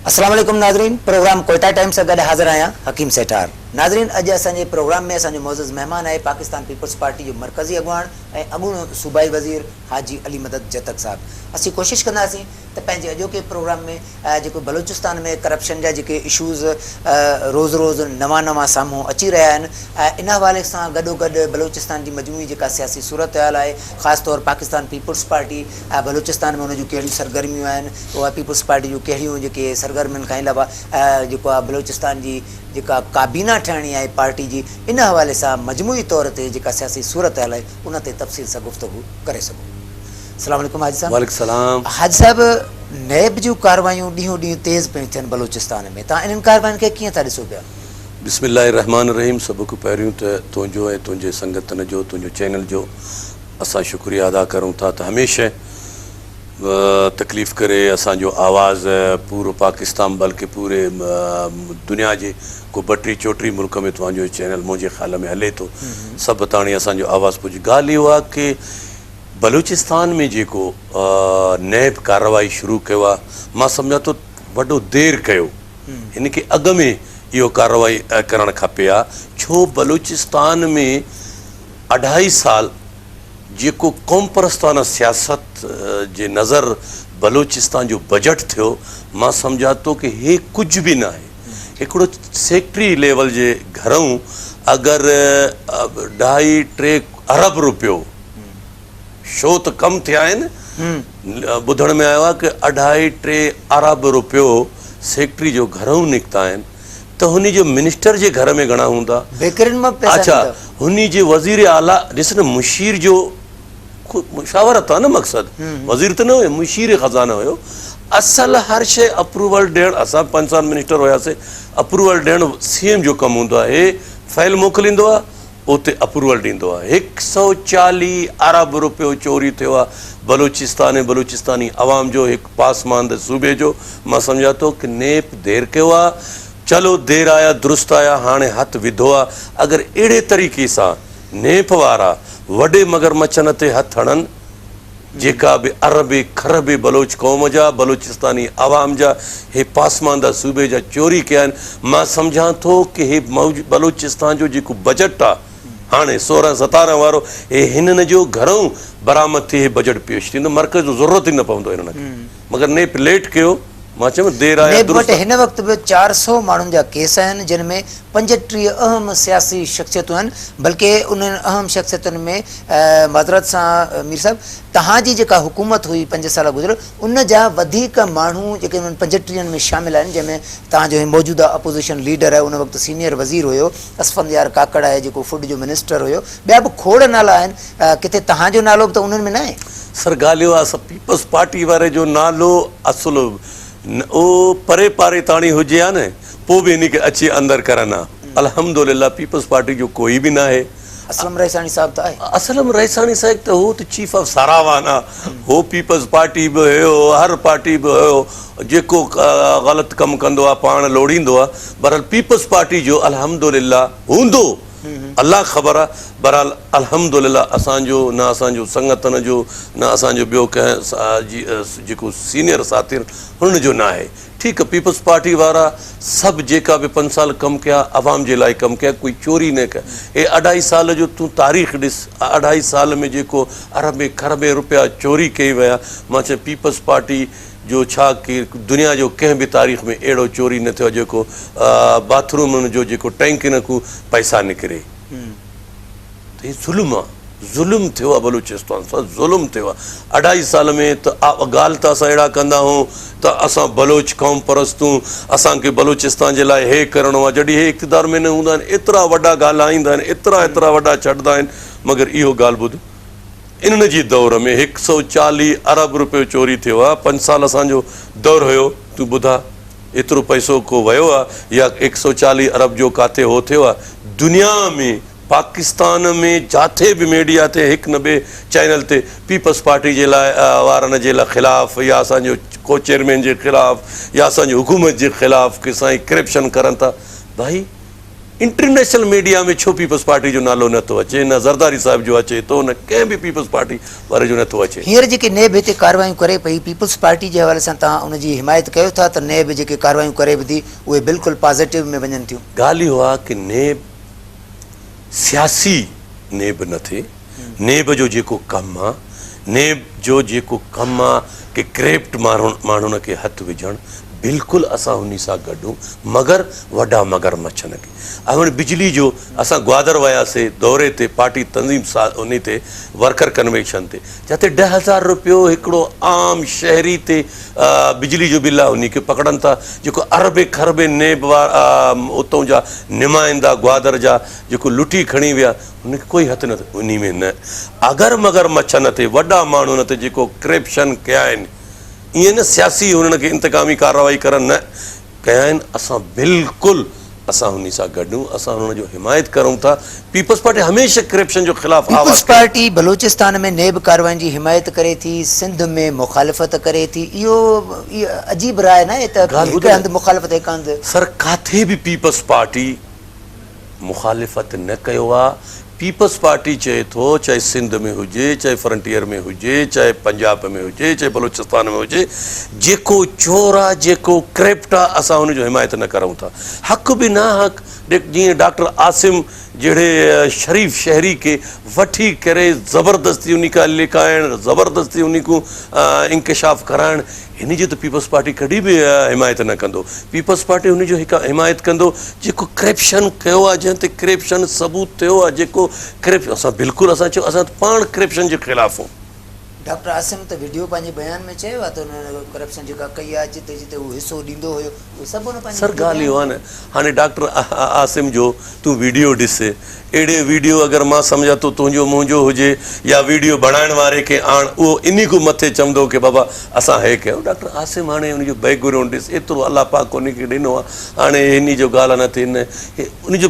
السلام عليڪم ناظرين پروگرام ڪوئٽا ٽائيم سان گڏ حاضر آهيان حڪيم سيٺار ناظرين اڄ اسان جي پروگرام ۾ اسان جو معزز مهمان آهي پاڪستان پيپلز پارٽي جو مرڪزي اڳواڻ ۽ اڳوڻو صوبائي وزير حاجي علي مدد جتڪ صاحب اسين ڪوشش ڪنداسين ته پنهنجي اڄوڪي پروگرام ۾ جيڪو بلوچستان ۾ ڪرپشن جا جيڪي اشوز روز روز نوان نوان سامهون اچي رهيا آهن ان حوالي سان گڏو گڏ بلوچستان جي مجموعي جيڪا سياسي صورتحال آهي خاص طور پاڪستان پيپلز پارٽي بلوچستان ۾ ان جون ڪهڙيون سرگرميون آهن اها پيپلز پارٽي جون ڪهڙيون جيڪي سرگرمين کان علاوه جيڪو آهي بلوچستان جي جيڪا ڪابينا ٺهڻي آهي پارٽي جي ان حوالي سان مجموعي طور تي جيڪا سياسي صورتحال آهي ان تي تفصيل سان گفتگو ڪري سگهون. السلام عليڪم حاجي صاحب. وعليڪم السلام. حاجي صاحب نيب جون ڪاروايون ڏينهون ڏينهن تيز پيون ٿين بلوچستان ۾ توهان انهن ڪارواين کي ڪيئن ٿا ڏسو پيا؟ بسم الله الرحمٰن الرحيم سڀ کان پهريون ته تنهنجو ۽ تنهنجي سنگتن جو تنهنجو چينل جو اسان شڪريه ادا ڪرون ٿا ته هميشه تڪليف ڪري اسان جو آواز پورو پاڪستان بلڪه پوري دنيا جي ڪو ٻٽي چوٽي ملڪ ۾ توهان جو چينل منهنجي خيال ۾ هلي ٿو سڀ تاڻي اسان جو آواز پهچي ڳالهه اهو آهي ڪي بلوچستان ۾ جيڪو نيب ڪارروائي شروع ڪيو آهي مان سمجهان ٿو وڏو دير ڪيو هن کي اڳ ۾ اهو ڪارروائي ڪرڻ کپي ها ڇو بلوچستان ۾ اڍائي سال جيڪو قومپرستانه سياست جي نظر بلوچستان جو بجٽ ٿيو مان سمجهان ٿو ڪي هي ڪجهه به ناهي هڪڙو سيڪريٽري ليول جي گهرئون اگر اڍائي ٽي ارب روپيو شو ته ڪم ٿيا آهن، ٻڌڻ ۾ آيو آهي ڪه اڍائي ٽي ارب روپيو سيڪريٽري جو گهرئون نڪتا آهن ته هني جو منسٽر جي گهر ۾ گهڻا هوندا؟ بيڪرين مان پئسا اڇا هني جي وزير اعليٰ ڏس نه مشير جو مشاورت آهي نه مقصد وزير ته نه هيو مشير خزانه هيو اصل هر شي اپروول ڏيڻ اسان پنج سال منسٽر هياسي اپروول ڏيڻ سي ايم جو ڪم هوندو آهي فائل موڪليندو آهي اتي اپروول ڏيندو آهي. هڪ سئو 40 ارب روپيو چوري ٿيو آهي بلوچستان ۽ بلوچستاني عوام جو هڪ پاسمانده صوبي جو مان سمجهان ٿو ڪه نيپ دير ڪيو آهي چلو دير آيا درست آيا هاڻي هٿ وڌو آهي اگر اهڙي طريقي سان نيپ وارا وڏي مگرمڇن تي هٿ هڻن جيڪا به اربين کربين بلوچ قوم جا، بلوچستاني عوام جا هي پاسمانده صوبي جا چوري ڪيا آهن، مان سمجهان ٿو ڪه هي بلوچستان جو جيڪو بجٽ آ هاڻي 16 17 وارو هي هنن جو گهرئون برآمد ٿي هي بجٽ پيش ٿيندو مرڪز جو ضرورت ئي نه پوندو هنن کي مگر نيپ ليٽ ڪيو مان چيم دير آيا نيب وٽ درست. هن وقت به 400 ماڻهن جا ڪيس آهن جن ۾ 35 اهم سياسي شخصيتون آهن بلڪه انهن اهم شخصيتن ۾ معذرت سان مير صاحب توهان جي جيڪا حڪومت هئي پنج سال گذريل ان جا وڌيڪ ماڻهو جيڪي انهن 35 ۾ شامل آهن جنهن ۾ توهان جو هي موجوده اپوزيشن ليڊر آهي ان وقت سينيئر وزير هيو اسفنديار ڪاڪڙ آهي جيڪو فوڊ جو منسٽر هيو ٻيا به کوڙ نالا آهن ڪٿي توهان جو نالو به ته انهن ۾ ناهي. سر ڳالهه اها آهي پيپلز پارٽي واري جو نالو اصل اهو پري پاري تاڻي هجي ها نه پوء به هن کي اچي اندر ڪرن ها الحمدلله پيپلز پارٽي جو ڪوئي به ناهي. اسلم رئيساڻي صاحب ته آهي. اسلم رئيساڻي صاحب ته هو ته چيف آف ساراوان آ هو پيپلز پارٽي به هيو هر پارٽي به هيو جيڪو غلط ڪم ڪندو آ پاڻ لوڙيندو آ بهرحال پيپلز پارٽي جو الحمدلله هوندو الله خبر آ بهرحال الحمدلله اسان جو نه اسان جو سنگتن جو نه اسان جو ٻيو ڪنهن جي جيڪو سينيئر ساٿي هنن جو ناهي ٺيڪ پيپلز پارٽي وارا سڀ جيڪا به پنج سال ڪم ڪيا عوام جي لاء ڪم ڪيا ڪوئي چوري نه ڪئي هي اڍائي سال جو تون تاريخ ڏس اڍائي سال ۾ جيڪو اربين کربين روپيا چوري ڪئي ويا مان چيم پيپلز پارٽي جو ڇا ڪي دنيا جو ڪنهن به تاريخ ۾ اهڙو چوري نه ٿيو آهي جيڪو باٿرومن جو جيڪو ٽينڪين کان پئسا نڪري ته هي ظلم آ ظلم ٿيو آ بلوچستان سان ظلم ٿيو آ اڍائي سال ۾ ته ڳالهه ته اسان اهڙا ڪندا هون ته اسان بلوچ قوم پرستون اسان کي بلوچستان جي لاء هي ڪرڻو آ جڏهن هي اقتدار ۾ نه هوندا آهن ايترا وڏا ڳالهائيندا آهن ايترا ايترا وڏا ڇڏدا آهن مگر اهو ڳالهه ٻڌ انهن جي دور ۾ 140 ارب روپيو چوري ٿيو آ پنج سال اسان جو دور هيو تون ٻڌا ايترو پئسو ڪو ويو آ يا 140 ارب جو ڪاٿي هو ٿيو آ دنيا ۾ پاڪستان ۾ جاٿي به ميڊيا تي هڪ نه ٻئي چينل تي پيپلز پارٽي جي لاء وارن جي لاء خلاف يا اسان جو ڪو چيئرمين جي خلاف يا اسان جي حڪومت جي خلاف ڪي سائين ڪرپشن ڪرن ٿا ڀائي انٽرنيشنل ميڊيا ۾ ڇو پيپلز پارٽي جو نالو نه ٿو اچي، نه زرداري صاحب جو اچي ٿو، نه ڪنهن به پيپلز پارٽي واري جو نه ٿو اچي. هينئر جيڪي نيب هتي ڪارروايون ڪري پئي، پيپلز پارٽي جي حوالي سان توهان ان جي حمايت ڪيو ٿا ته نيب جيڪي ڪارروايون ڪري به ٿي اهي بلڪل پازيٽو ۾ وڃن ٿيون؟ ڳالهه اها آهي ڪه نيب سياسي نيب نه ٿئي، نيب جو جيڪو ڪم آ، نيب جو جيڪو ڪم آ ڪه ڪريپٽ ماڻهن کي هٿ وجهڻ، بلڪل اسان انهي سان گڏ هون، مگر وڏا مگر مڇن کي. اهڻ بجلي جو اسان گوادر وياسي دوري تي پارٽي تنظيم سا انهي تي ورڪر ڪنويڪشن تي جتي 10,000 روپيو هڪڙو عام شهري تي بجلي جو بل آ انهي کي پڪڙن ٿا جيڪو اربين کربين نيب وارا اتون جا نمائندا گوادر جا جيڪو لٽي کڻي ويا هن کي ڪوئي هٿ نه انهي ۾ نه اگر مگر مڇن تي وڏا ماڻهن تي جيڪو ڪرپشن ڪيا آهن ائين نه سياسي هنن کي انتقامي ڪارروائي ڪرن نه ڪيا آهن اسان بلڪل اسان انهي سان گڏ آهيون اسان انهن جو حمايت ڪرون ٿا پيپلز پارٽي هميشه ڪرپشن جو خلاف آواز پيپلز پارٽي بلوچستان ۾ نيب ڪارروائين جي حمايت ڪري ٿي سنڌ ۾ مخالفت ڪري ٿي اهو عجيب راء ناهي ته هڪ هنڌ مخالفت هڪ هنڌ. سر ڪاٿي به پيپلز پارٽي مخالفت نه ڪيو آ پيپلز پارٽي چئي ٿو چاهي سنڌ ۾ هجي چاهي فرنٽيئر ۾ هجي چاهي پنجاب ۾ هجي چاهي بلوچستان ۾ هجي جيڪو چور آ جيڪو ڪرپٽ آ اسان ان جو حمايت نه ڪرون ٿا حق به نا حق جيئن ڊاڪٽر عاصم جهڙي شريف شهري کي وٺي ڪري زبردستي انهي کان لڪائڻ زبردستي انهي کان انڪشاف ڪرائڻ هن جي ته پيپلز پارٽي ڪڏهن به حمايت نه ڪندو. پيپلز پارٽي هن جو هڪ حمايت ڪندو جيڪو ڪرپشن ڪيو آهي جنهن تي ڪرپشن ثبوت ٿيو آهي جيڪو ڪرپشن اسان بلڪل اسان چيو اسان ته پاڻ ڪرپشن جي خلاف هون. ڊاڪٽر عاصم ته وڊيو پنهنجي بيان ۾ چيو آهي ته هن ڪرپشن جيڪا ڪئي آهي جتي جتي هو حصو ڏيندو هيو اهي سڀ هن پنهنجي سر ڳالهه اهو آهي نه هاڻي ڊاڪٽر عاصم جو تون وڊيو ڏس اهڙي ويڊيو اگر مان سمجهان ٿو تنهنجو منهنجو هجي يا ويڊيو بڻائڻ واري کي آڻ اهو انهي کان مٿي چوندو ڪي بابا اسان هي ڪيو ڊاڪٽر عاصم هاڻي ان جو بيڪ گرائونڊ ڏس ايترو الله پاڪ انهي کي ڏنو آ هاڻي انهي جو ڳالهه نه ٿي نه ان جو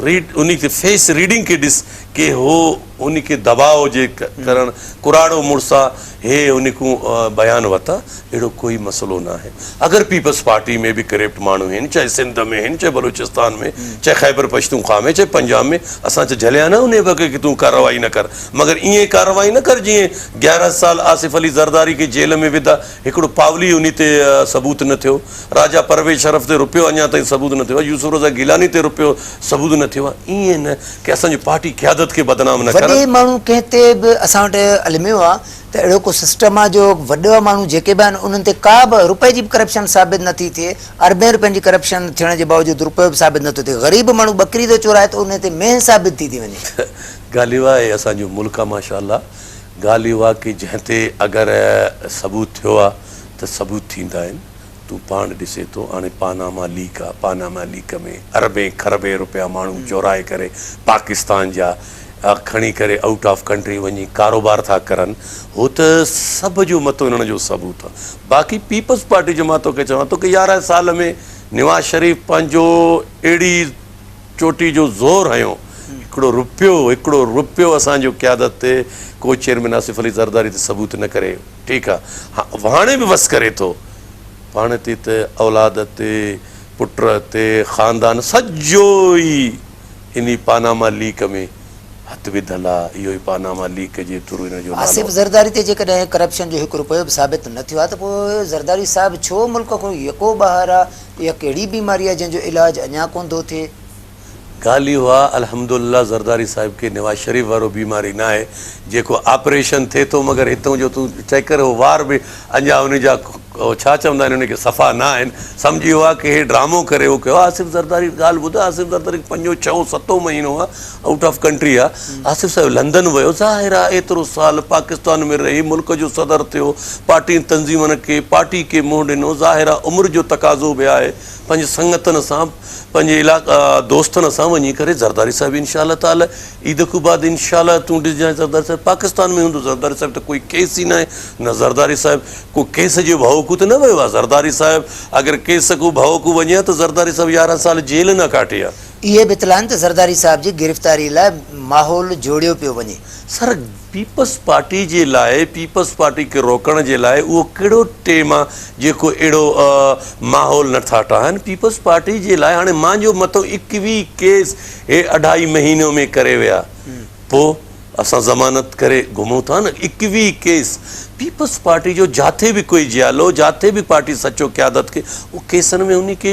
ريڊ انهي کي فيس ريڊنگ کي ڏس ڪي هو انهي کي دٻاء جي ڪرڻ ڪراڙو مڙس آ هي انهي کان بيان ورتا اهڙو ڪوئي مسئلو ناهي اگر پيپلز پارٽي ۾ به ڪرپٽ ماڻهو هن چاهي سنڌ ۾ هن چاهي بلوچستان ۾ چاهي خيبر پشتونخوا ۾ چاهي پنجاب ۾ اسان چه جهليا نه انهي وقت ڪي تون ڪارروائي نه ڪر مگر ائين ڪارروائي نه ڪر جيئن 11 سال آصف علي زرداري کي جيل ۾ وڌا هڪڙو پاولي انهي تي ثبوت نه ٿيو راجا پرويز شرف تي رپيو اڃا تائين ثبوت نه ٿيو آهي يوسف رضا گيلاني تي رپيو ثبوت نه ٿيو آهي ائين نه ڪي اسان جي پارٽي قيادت کي بدنام نه ڪرن. وڏي ماڻهو ڪنهن تي به اسان وٽ الميو آ ته اهڙو ڪو سسٽم آ جو وڏا ماڻهو جيڪي به آهن انهن تي ڪا به رپئي جي به ڪرپشن ثابت نه ٿي ٿئي اربين رپين جي ڪرپشن ٿيڻ جي باوجود رپيو به ثابت نه ٿو ٿئي غريب ماڻهو ٻڪري ٿو چورائي ته انهي تي مينهن ثابت ٿي ٿي وڃي. ڳالهه اها آهي اسان جو ملڪ آ ماشاء الله ڳالهه اها ڪي جنهن تي اگر ثبوت ٿيو آ ته ثبوت ٿيندا آهن تون پاڻ ڏسين ٿو هاڻي پاناما ليڪ آ پاناما ليڪ ۾ اربين کربين روپيا ماڻهو چورائي ڪري پاڪستان جا کڻي ڪري آئوٽ آف ڪنٽري وڃي ڪاروبار ٿا ڪرن هو ته سڀ جو متو انهن جو ثبوت آ باقي پيپلز پارٽي جو مان توکي چوان ٿو ڪي 11 سال ۾ نواز شريف پنهنجو اهڙي چوٽي جو زور هنيو هڪڙو روپيو هڪڙو روپيو اسان جو قيادت تي ڪو چيئرمين آصف علي زرداري تي ثبوت نه ڪري ٺيڪ آ هاڻي به وس ڪري ٿو پاڻ تي ته اولاد تي پٽ تي خاندان سڄو ئي انهي پاناما ليڪ ۾ هٿ وڌل آ اهو ئي پاناما ليڪ جي ٿرو ان جو نالو. آصف زرداري تي جيڪڏهن ڪرپشن جو هڪ روپيو به ثابت نه ٿيو آ ته پوء زرداري صاحب ڇو ملڪ کان يڪو ٻاهر آ اها ڪهڙي بيماري آ جنهن جو علاج اڃا ڪونه ٿو ٿئي. ڳالهه اها آ الحمدلله زرداري صاحب کي نواز شريف وارو بيماري ناهي جيڪو آپريشن ٿئي ٿو مگر هتئون جو تون چيڪ ڪر هو وار به اڃا ان جا ڇا چوندا آهن ان کي صفا نه آهن سمجهي اهو آ ڪي هي ڊرامو ڪري اهو ڪيو آصف زرداري ڳالهه ٻڌ آصف زرداري کي پنجون ڇهون ستون مهينو آ آئوٽ آف ڪنٽري آ آصف صاحب لندن ويو ظاهر آ ايترو سال پاڪستان ۾ رهي ملڪ جو صدر ٿيو پارٽي تنظيمن کي پارٽي کي منهن ڏنو ظاهر آ عمر جو تقاضو به آهي پنهنجي سنگتن سان پنهنجي علاقا دوستن سان وڃي ڪري زرداري صاحب انشاء الله تعالي عيد کان بعد انشاء الله تون ڏسجانء زرداري صاحب پاڪستان ۾ هوندو زرداري صاحب ته ڪوئي ڪيس ئي ناهي نه زرداري صاحب ڪو ڪيس جي ڀؤ ڪو ته نه ويو آهي زرداري صاحب اگر ڪيس ڪو ڀؤ ڪو وڃي ها ته زرداري صاحب 11 سال جيل نه ڪاٽي ها. اهي به اطلاع آهن ته زرداري صاحب جي گرفتاري لاء ماحول جوڙيو پيو وڃي. سر پيپلز پارٽي جي لاء پيپلز پارٽي کي روڪڻ جي لاء اهو ڪهڙو ٽيم آ جيڪو اهڙو ماحول نه ٿا ٺاهن پيپلز پارٽي جي لاء هاڻي مانجو مٿو 21 ڪيس هي اڍائي مهينو ۾ ڪري ويا پو اسان ضمانت ڪري گهمون ٿا نه 21 ڪيس پيپلز پارٽي جو جاٿي به ڪوئي جيالو جاٿي به پارٽي سچو قيادت کي اهو ڪيسن ۾ انهي کي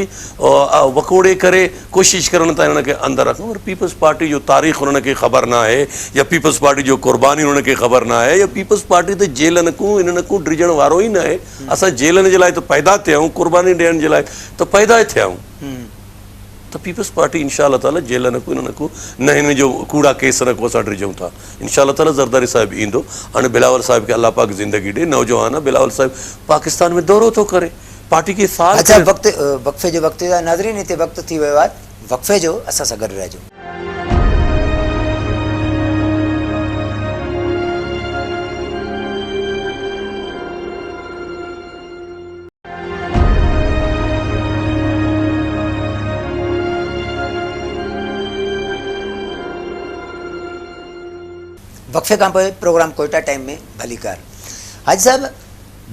وڪوڙي ڪري ڪوشش ڪرن ٿا انهن کي اندر رکن پر پيپلز پارٽي جو تاريخ انهن کي خبر نه آهي يا پيپلز پارٽي جو قرباني انهن کي خبر نه آهي يا پيپلز پارٽي ته جيلن کون انهن کون ڊڄڻ وارو ئي نه آهي اسان جيلن جي لاء ته پيدا ٿيا آهيون قرباني ڏيڻ جي لاء ته پيدا ٿيا آهيون ته پيپلز پارٽي انشاء الله تعالي جيل نه ڪو نه ڪو نه هن جو ڪوڙا ڪيس نه ڪو اسان ڊڄون ٿا انشاء الله تعالي زرداري صاحب ايندو هاڻي بلاول صاحب کي الله پاڪ زندگي ڏي نوجوان آ بلاول صاحب پاڪستان ۾ دورو ٿو ڪري پارٽي کي فعال اڇا وقت وقفي جو وقت ٿي ويو آهي ناظرين هتي وقت ٿي ويو آهي وقفي جو اسان سان گڏ رهجو. وقفي کان پوء پروگرام ڪوئٽا ٽائيم ۾ ڀليڪار حاجي صاحب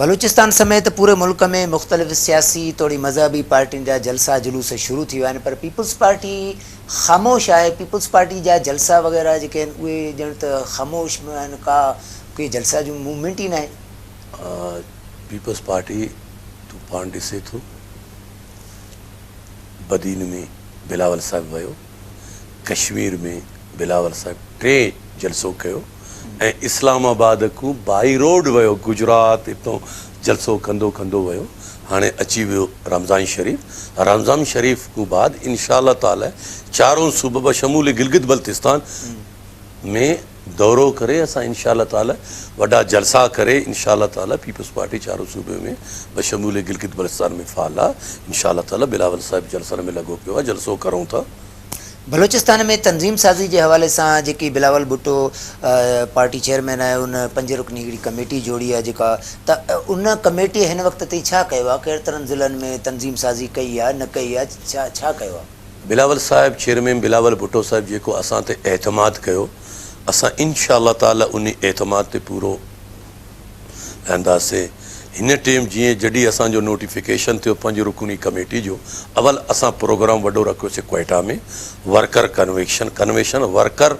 بلوچستان سميت پوري ملڪ ۾ مختلف سياسي توڙي مذهبي پارٽين جا جلسا جلوس شروع ٿي ويا آهن پر پيپلز پارٽي خاموش آهي پيپلز پارٽي جا جلسا وغيره جيڪي آهن اهي ڄڻ ته خاموش آهن ڪا ڪي جلسا جون موومينٽ ئي ناهي. پيپلز پارٽي تون پاڻ ڏسي ٿو بدين ۾ بلاول صاحب ويو ڪشمير ۾ بلاول صاحب ٽي جلسو ڪيو ۽ اسلام آباد کان بائي روڊ ويو گجرات اتو جلسو ڪندو ڪندو ويو هاڻي اچي ويو رمضان شريف رمضان شريف کان بعد انشاء الله تعالي چارون صوبه بشمول گلگت بلتستان ۾ دورو ڪري اسان انشاء الله تعالي وڏا جلسا ڪري انشاء الله تعالي پيپلز پارٽي چارو صوبي ۾ بشمول گلگت بلتستان ۾ فعال آ انشاء الله تعالي بلاول صاحب جلسن ۾ لڳو پيو آ جلسو ڪرون ٿا. بلوچستان ۾ تنظيم سازي جي حوالي سان جيڪي بلاول ڀٽو پارٽي چيئرمين آهي ان پنج رڪني هڪڙي ڪميٽي جوڙي آهي جيڪا ته ان ڪميٽي هن وقت تائين ڇا ڪيو آهي ڪيترن ضلعن ۾ تنظيم سازي ڪئي آهي نه ڪئي آهي ڇا ڇا ڪيو آهي. بلاول صاحب چيئرمين بلاول ڀٽو صاحب جيڪو اسان تي اعتماد ڪيو اسان انشاء الله تعالي انهي اعتماد تي پورو لهنداسين هن ٽيم جيئن جڏهن اسان جو نوٽيفڪيشن ٿيو پنج رڪني ڪميٽي جو اول اسان پروگرام وڏو رکيوسين Quetta ۾ worker convention convention worker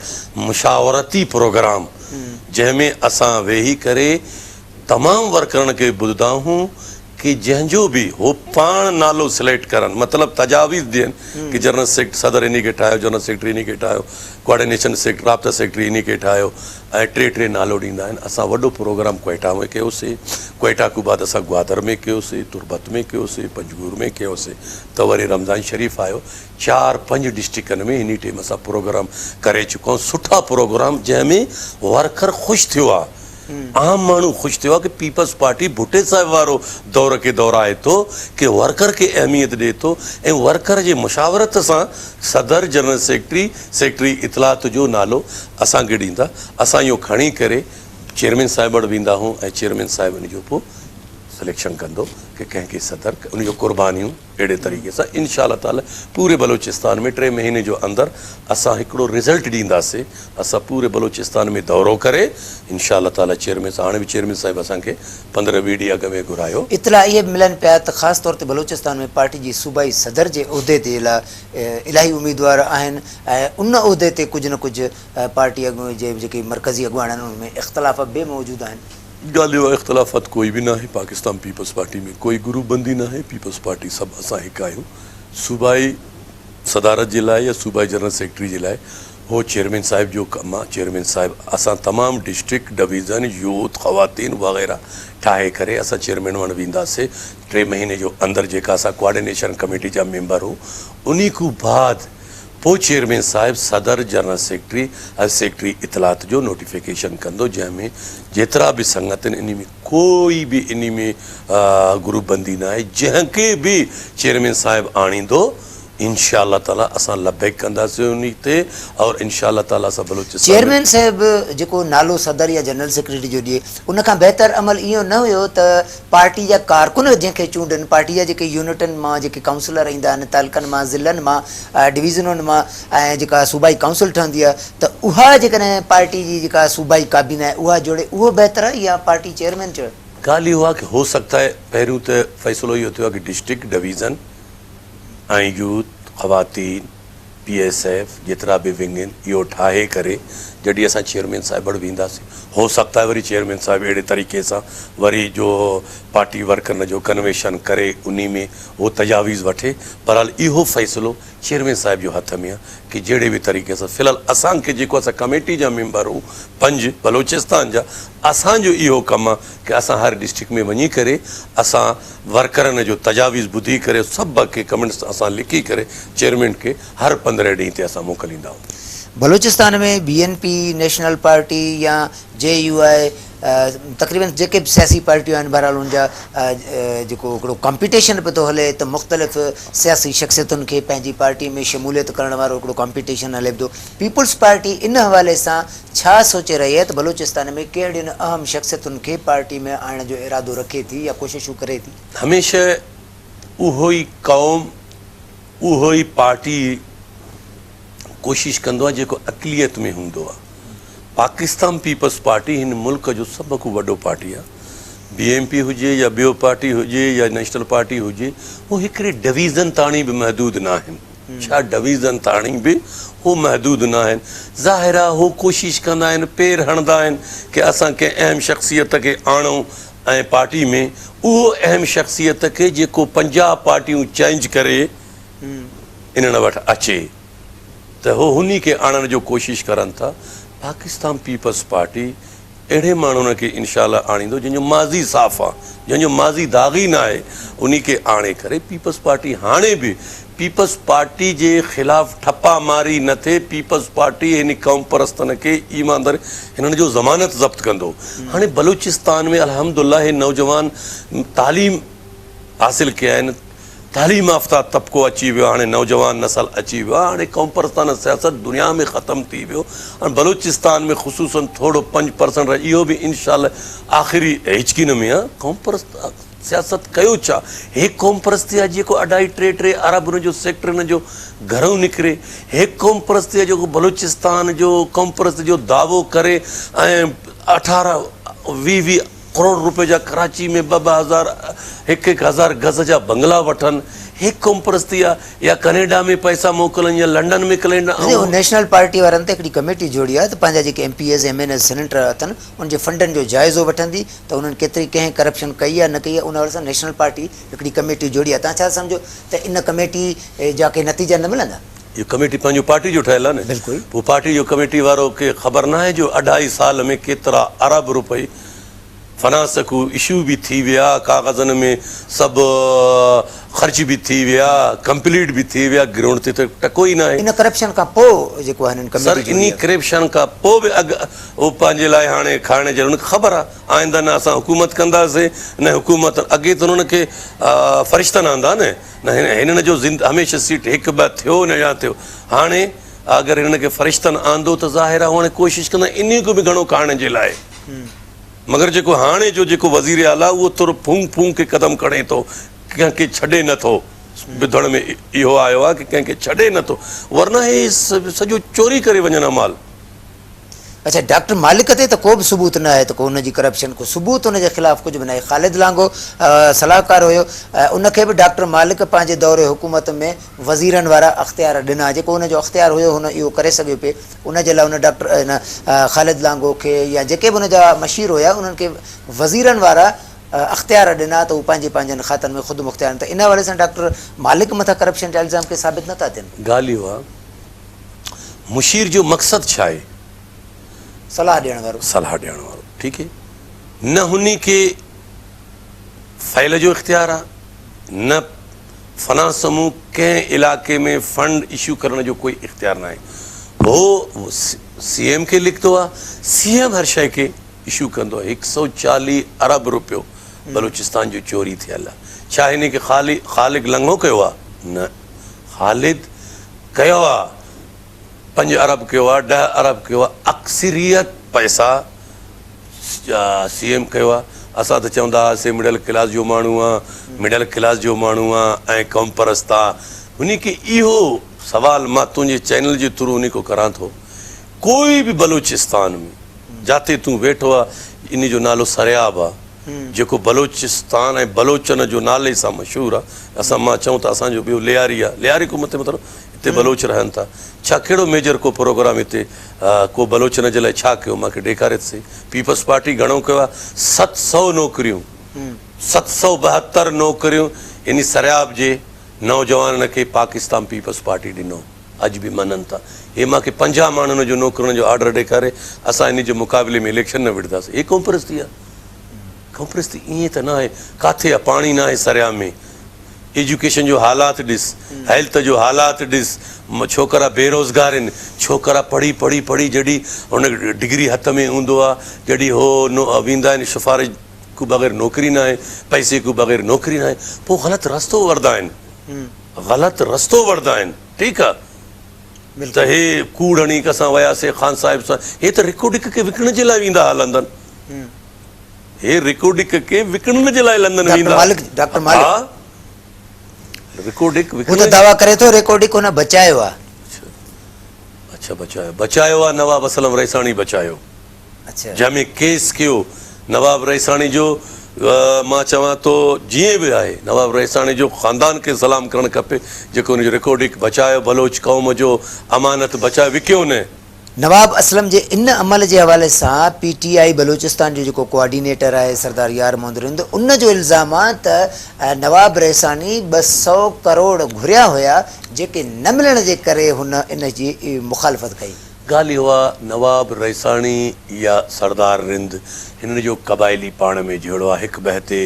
مشاورتي پروگرام جنهن ۾ اسان ويهي ڪري تمام ورڪرن کي ٻڌدا هون ڪي جنهن جو به هو پاڻ نالو سليڪٽ ڪرن مطلب تجاويز ڏين ڪي جنرل سيڪريٽري صدر انهي کي ٺاهيو جنرل سيڪريٽري انهي کي ٺاهيو ڪوآرڊينيشن سيڪريٽري رابطه سيڪريٽري انهي کي ٺاهيو ۽ ٽي ٽي نالو ڏيندا آهن اسان وڏو پروگرام ڪوئيٽا ۾ ڪيوسي ڪوئيٽا کان بعد اسان گوادر ۾ ڪيوسي تربت ۾ ڪيوسي پنجگور ۾ ڪيوسي ته وري رمضان شريف آيو چار پنج ڊسٽرڪن ۾ انهي ٽيم اسان پروگرام ڪري چڪا آهيون سٺا پروگرام جنهن ۾ ورڪر خوش ٿيو آهي عام ماڻهو خوش ٿيو آهي ڪي پيپلز پارٽي ڀٽي صاحب وارو دور کي دهرائي ٿو ڪي ورڪر کي اهميت ڏي ٿو ۽ ورڪر جي مشاورت سان صدر جنرل سيڪريٽري سيڪريٽري اطلاعات جو نالو اسان کي ڏيندا اسان اهو کڻي ڪري چيئرمين صاحب وٽ ويندا هون ۽ چيئرمين صاحب ان جو پوء سليڪشن ڪندو ڪي ڪنهن کي صدر ان جو قربانيون اهڙي طريقي سان انشاء الله تعالي پوري بلوچستان ۾ ٽي مهيني جو اندر اسان هڪڙو رزلٽ ڏينداسي اسان پوري بلوچستان ۾ دورو ڪري انشاء الله تعالي چيئرمين صاحب هاڻي به چيئرمين صاحب اسان کي 15 20 ڏينهن اڳ ۾ گهرايو. اطلاع اهي به ملن پيا ته خاص طور تي بلوچستان ۾ پارٽي جي صوبائي صدر جي عهدي تي لاء الاهي اميدوار آهن ۽ ان عهدي تي ڪجهه نه ڪجهه پارٽي جي جيڪي مرڪزي اڳواڻ آهن انهن ۾ اختلاف به موجود آهن. ڳالهه اها اختلافات ڪوئي به ناهي پاڪستان پيپلز پارٽي ۾ ڪوئي گروپ بندي ناهي پيپلز پارٽي سڀ اسان هڪ آهيون صوبائي صدارت جي لاء يا صوبائي جنرل سيڪريٽري جي لاء هو چيئرمين صاحب جو ڪم آ چيئرمين صاحب اسان تمام ڊسٽرڪٽ ڊويزن يوٿ خواتين وغيره ٺاهي ڪري اسان چيئرمين وٽ وينداسي ٽي مهيني جو اندر جيڪا اسان ڪوآرڊينيشن ڪميٽي جا ميمبر هو انهي کان بعد پوء چيئرمين صاحب صدر، جنرل سيڪريٽري ۽ سيڪريٽري اطلاعات جو نوٽيفڪيشن ڪندو جنهن ۾ جيترا به سنگت آهن انهي ۾ ڪوئي به انهي ۾ گروپ بندي ناهي جنهن کي به چيئرمين صاحب آڻيندو انشاء الله تعالي اسان لبيڪ ڪنداسين انهي تي اور انشاء الله تعالي اسان بلوچستان ۾. چيئرمين صاحب جيڪو نالو صدر يا جنرل سيڪريٽري جو ڏئي ان کان بهتر عمل اهو نه هيو ته پارٽي جا ڪارڪن جنهن کي چونڊن پارٽي جا جيڪي يونٽن مان جيڪي ڪائونسلر ايندا آهن تعلقن مان ضلعن مان ڊويزنن مان ۽ جيڪا صوبائي ڪائونسل ٺهندي آهي ته اها جيڪڏهن پارٽي جي جيڪا صوبائي ڪابينا آهي اها جوڙي اهو بهتر آهي يا پارٽي چيئرمين چوي. ڳالهه اهو آهي ڪه هو سگهتا هي پهريون ته فيصلو اهو ٿيو آهي ڪه ڊسٽرڪٽ ڊويزن ۽ يوٿ، خواتين، پي ايس ايف جيترا به ونگ آهن اهو ٺاهي ڪري جڏهن اسان چيئرمين صاحب وٽ وينداسين هو سگهتا آهي وري چيئرمين صاحب اهڙي طريقي سان وري جو پارٽي ورڪرن جو ڪنويشن ڪري انهي ۾ هو تجاويز وٺي بهرحال اهو فيصلو چيئرمين صاحب جو هٿ ۾ آهي ڪي جهڙي به طريقي سان في الحال اسان کي جيڪو اسان ڪميٽي جا ميمبر هون پنج بلوچستان جا اسان جو اهو ڪم آهي ڪي اسان هر ڊسٽرڪٽ ۾ وڃي ڪري اسان ورڪرن جو تجاويز ٻڌي ڪري سڀ کي ڪمينٽس اسان لکي ڪري چيئرمين کي هر 15 ڏينهن تي اسان موڪليندا آهيون. Balochistan ۾ B N P, national party يا جي يو آء تقريبن جيڪي به سياسي پارٽيون آهن بهرحال ان جا جيڪو هڪڙو ڪامپيٽيشن پيو ٿو هلي ته مختلف سياسي شخصيتن کي پنهنجي پارٽي ۾ شموليت ڪرڻ وارو هڪڙو ڪامپيٽيشن هلي پيو ٿو پيپلز پارٽي ان حوالي سان ڇا سوچي رهي آهي ته بلوچستان ۾ ڪهڙين اهم شخصيتن کي پارٽي ۾ آڻڻ جو ارادو رکي ٿي يا ڪوششون ڪري ٿي؟ هميشه اهو ئي قوم، اهو ئي پارٽي ڪوشش ڪندو آهي جيڪو اقليت ۾ هوندو آهي. پاڪستان پيپلز پارٽي هن ملڪ جو سڀ کان وڏو پارٽي آهي. بي اين پي هجي يا ٻيو پارٽي هجي يا نيشنل پارٽي هجي هو هڪڙي ڊويزن تاڻي به محدود ناهن. ڇا ڊويزن تاڻي به هو محدود ناهن. ظاهر آ هو ڪوشش ڪندا آهن، پير هڻندا آهن ڪي اسان ڪنهن اهم شخصيت کي آڻون ۽ پارٽي ۾ اهو اهم شخصيت کي جيڪو 50 پارٽيون چينج ڪري انهن وٽ اچي ته هو هني کي آڻڻ جو ڪوشش ڪرن ٿا. پاڪستان پيپلز پارٽي اهڙي ماڻهن کي انشاء الله آڻيندو جنهن جو ماضي صاف آ، جنهن جو ماضي داغي ناهي، انهي کي آڻي ڪري پيپلز پارٽي هاڻي به پيپلز پارٽي جي خلاف ٺپا ماري نه ٿئي، پيپلز پارٽي هن قوم پرستن کي ايماندار هنن جو ضمانت ضبط ڪندو. هاڻي بلوچستان ۾ الحمدالله هي نوجوان تعليم حاصل ڪيا آهن، تعليم يافته طبقو اچي ويو هاڻي نوجوان نسل اچي ويو آهي هاڻي قومپرستانه سياست دنيا ۾ ختم ٿي ويو هاڻي بلوچستان ۾ خصوصا ٿورو 5% رهي اهو به انشاء الله آخري هچڪين ۾ آهي قومپرست سياست ڪيو ڇا هي قومپرستي آهي جيڪو اڍائي ٽي ٽي ارب ان جو سيڪٽر ان جو گهرو نڪري هي قومپرستي آهي جيڪو بلوچستان جو قومپرست جو دعوو ڪري ۽ اٺارهه ويهه ويهه ڪروڙ روپيه جا ڪراچي ۾ ٻه ٻه هزار هڪ هڪ هزار گز جا بنگلا وٺن هي قومپرستي آ يا ڪنيڊا ۾ پئسا موڪلن يا لنڊن ۾ ڪلينڊا ۽ نيشنل پارٽي وارن ته هڪڙي ڪميٽي جوڙي آ ته پنهنجا جيڪي M P As M N As senator اٿن ان جي فنڊن جو جائزو وٺندي ته انهن ڪيتري ڪنهن ڪرپشن ڪئي آ نه ڪئي آ ان حوالي سان نيشنل پارٽي هڪڙي ڪميٽي جوڙي آ تان ڇا سمجهو ته ان ڪميٽي جا ڪي نتيجا نه ملندا. اهو ڪميٽي پنهنجو پارٽي جو ٺهيل آ نه بلڪل. پوء پارٽي جو ڪميٽي وارو کي خبر ناهي جو اڍائي سال ۾ ڪيترا ارب روپئي فنانسڪو اشو به ٿي ويا ڪاغذن ۾ سڀ خرچ به ٿي ويا ڪمپليٽ به ٿي ويا گرائونڊ تي ته ٽڪو ئي ناهي. ان ڪرپشن کان پوء جيڪو آهي هنن سر ڪميٽي جوڙي انهي آ. ڪرپشن کان پوء به اڳ هو پنهنجي لاء هاڻي کائڻ جي لاء هن کي خبر آ آئنده نه اسان حڪومت ڪنداسين نه حڪومت اڳي ته هنن کي فرشتن آندا نه. نه هنن جو زند هميشه سيٽ هڪ ٻه ٿيو نه يا ٿيو هاڻي اگر هنن کي فرشتن آندو ته ظاهر آهي هاڻي ڪوشش ڪندا انهي کان به گهڻو کائڻ جي لاء مگر جيڪو هاڻي جو جيڪو وزير اعليٰ اهو ٿورو ڦونگ ڦونگ کي قدم کڻي ٿو ڪنهن کي ڇڏي نه ٿو ٻڌڻ ۾ اهو آيو آهي ڪي ڪنهن کي ڇڏي نه ٿو ورنه هي سڄو چوري ڪري وڃن ها مال. اڇا ڊاڪٽر مالڪ تي ته ڪو به ثبوت نه آهي ته ڪو ان جي ڪرپشن ڪو ثبوت ان جي خلاف ڪجهه به ناهي خالد لانگو صلاحڪار هيو ان کي به ڊاڪٽر مالڪ پنهنجي دور حڪومت ۾ وزيرن وارا اختيار ڏنا جيڪو ان جو اختيار هيو هن اهو ڪري سگهيو پئي ان جي لاء ان ڊاڪٽر ان خالد لانگو کي يا جيڪي به ان جا مشير هيا انهن کي وزيرن وارا اختيار ڏنا ته هو پنهنجي پنهنجن کاتن ۾ خود مختيار آهن ته ان حوالي سان ڊاڪٽر مالڪ مٿان ڪرپشن جا الزام ڪي ثابت نٿا ٿين. ڳالهه اها مشير جو مقصد ڇا آهي؟ صلاح ڏيڻ وارو. صلاح ڏيڻ وارو ٺيڪ هي نه هني کي فعل جو اختيار آ نه فنا سمون ڪنهن علاقي ۾ فنڊ اشو ڪرڻ جو ڪوئي اختيار ناهي هو سي ايم کي لکندو آ سي ايم هر شيء کي اشو ڪندو آ 140 ارب روپيو بلوچستان جو چوري ٿيل آ ڇا هن کي خالق لنگهو ڪيو آ نه. خالد ڪيو آ پنج ارب ڪيو آ ڏهه ارب ڪيو آ اڪثريت پئسا سي ايم ڪيو آ اسان ته چوندا هئاسي مڊل ڪلاس جو ماڻهو آ مڊل ڪلاس جو ماڻهو آ ۽ قوم پرست آ هني کي اهو سوال مان تنهنجي چينل جي ٿرو هني کو ڪران ٿو ڪوئي به بلوچستان ۾ جاتي تون ويٺو آ انهي جو نالو سرياب آ جيڪو بلوچستان ۽ بلوچن جو نالي سان مشهور آ اسان مان چئون ته اسان جو ٻيو لياري آ لياري کو مٿي مطلب هتي بلوچ رهن ٿا ڇا ڪهڙو ميجر ڪو پروگرام هتي ڪو بلوچن جي لاء ڇا ڪيو مان کي ڏيکاري ته سهي پيپلز پارٽي گهڻو ڪيو آ 700 نوڪريون 772 نوڪريون هن سرياب جي نوجوانن کي پاڪستان پيپلز پارٽي ڏنو اڄ به مڃن ٿا هي مان کي 50 ماڻهن جو نوڪرين جو آرڊر ڏيکاري اسان هن جي مقابلي ۾ اليڪشن نه وڙهنداسين هي قومپرستي آ قومپرستي ائين ته ناهي ڪاٿي آ پاڻي ناهي سرياب ۾ ايجوڪيشن جو حالات ڏس، هيلٿ جو حالات ڏس، ڇوڪرا بيروزگار آهن، ڇوڪرا پڙهي پڙهي پڙهي جڏهن هن ڊگري هٿ ۾ هوندو آ جڏهن هو ويندا آهن سفارش کان بغير نوڪري ناهي، پئسي کان بغير نوڪري ناهي، پوء غلط رستو وردا آهن، غلط رستو وردا آهن، ٺيڪ آ ته هي ڪوڙ هڻي اسان وياسي خان صاحب سان، هي ته رڪوڊڪ کي وڪڻڻ جي لاء ويندا ها لندن. هي ريڪوڊڪ کي وڪڻڻ جي لاء لندن ويندا. مالڪ ڊاڪٽر مالڪ ها ريڪوڊڪ هو ته دعويٰ ڪري ٿو ريڪوڊڪ هن بچايو آ. اڇا بچايو بچايو آ نواب اسلم رئيساڻي بچايو. اڇا جنهن ۾ ڪيس ڪيو نواب رئيساڻي جو مان چوان ٿو جيئن به آهي نواب رئيساڻي جو خاندان کي سلام ڪرڻ کپي جيڪو ان جو ريڪوڊڪ بچايو بلوچ قوم جو امانت بچايو وڪيو نه. نواب اسلم جي ان عمل جي حوالي سان پي ٽي آء بلوچستان جو جيڪو ڪوآرڊينيٽر آهي سردار يار محمد رند ان جو الزام آ ته نواب رئيساڻي 200 ڪروڙ گهريا هيا جيڪي نه ملڻ جي ڪري هن ان جي مخالفت ڪئي. ڳالهه اها نواب رئيساڻي يا سردار رند هنن جو قبائلي پاڻ ۾ جهيڙو آ هڪ ٻئي تي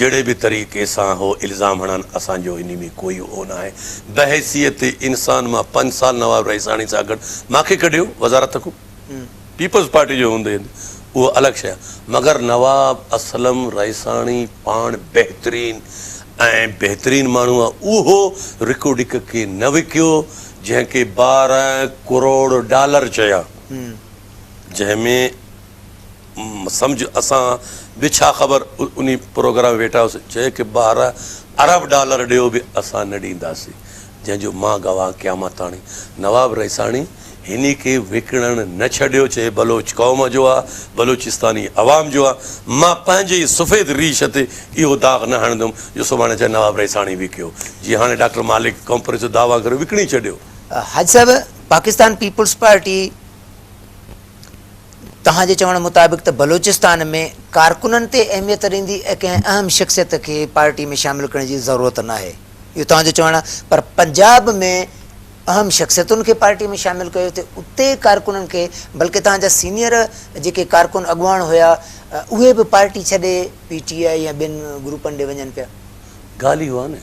جهڙي به طريقي سان هو الزام هڻن اسان جو انهي ۾ ڪوئي اهو ناهي بحيثيت انسان مان پنج سال نواب رئيساڻي سان گڏ مان کي ڪڍيو وزارت کان پيپلز پارٽي جو هوندي اهو الڳ شيء آهي مگر نواب اسلم رئيساڻي پاڻ بهترين ۽ بهترين ماڻهو آهي اهو رڪوڊڪ کي نه وڪيو جنهن کي 12 ڪروڙ ڊالر چيا جنهن ۾ سمجهه اسان به ڇا خبر انهي پروگرام ۾ ويٺا هئاسين چئي ڪي 12 ارب ڊالر ڏيو به اسان نه ڏينداسين جنهن جو مان گواهه قيامت تاڻي نواب رئيساڻي هني کي وڪڻڻ نه ڇڏيو چئي بلوچ قوم جو آ بلوچستاني عوام جو آ مان پنهنجي ئي سفيد ريش تي اهو داغ نه هڻندم جو سڀاڻي چئي نواب رئيساڻي وڪيو جي هاڻي ڊاڪٽر مالڪ قومپرست دعويٰ ڪري وڪڻي ڇڏيو. حاجي صاحب پاڪستان پيپلز پارٽي توهان جي چوڻ مطابق ته بلوچستان ۾ ڪارڪنن تي اهميت ڏيندي ۽ ڪنهن اهم شخصيت کي پارٽي ۾ شامل ڪرڻ جي ضرورت ناهي اهو توهان جو چوڻ آهي پر پنجاب ۾ اهم شخصيتن کي پارٽي ۾ شامل ڪيو ٿي اتي ڪارڪنن کي بلڪه توهان جا سينيئر جيڪي ڪارڪن اڳواڻ هيا اهي به پارٽي ڇڏي پي ٽي آء يا ٻين گروپن ڏي وڃن پيا. ڳالهه اها آهي نه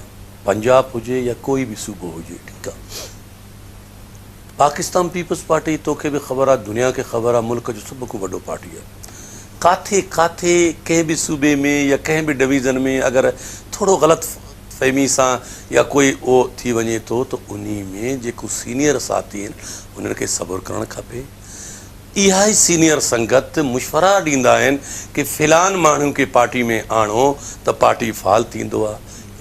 پنجاب هجي يا ڪوئي به صوبو هجي ٺيڪ آهي پاڪستان پيپلز پارٽي توکي به خبر آ دنيا کي خبر آ ملڪ جو سڀ کان وڏو پارٽي آ ڪاٿي ڪاٿي ڪنهن به صوبي ۾ يا ڪنهن به ڊويزن ۾ اگر ٿورو غلط فهمي سان يا ڪوئي اهو ٿي وڃي ٿو ته انهي ۾ جيڪو سينيئر ساٿي آهن انهن کي صبر ڪرڻ کپي اها ئي سينيئر سنگت مشورا ڏيندا آهن ڪي فلان ماڻهو کي پارٽي ۾ آڻو ته پارٽي فعال ٿيندو آ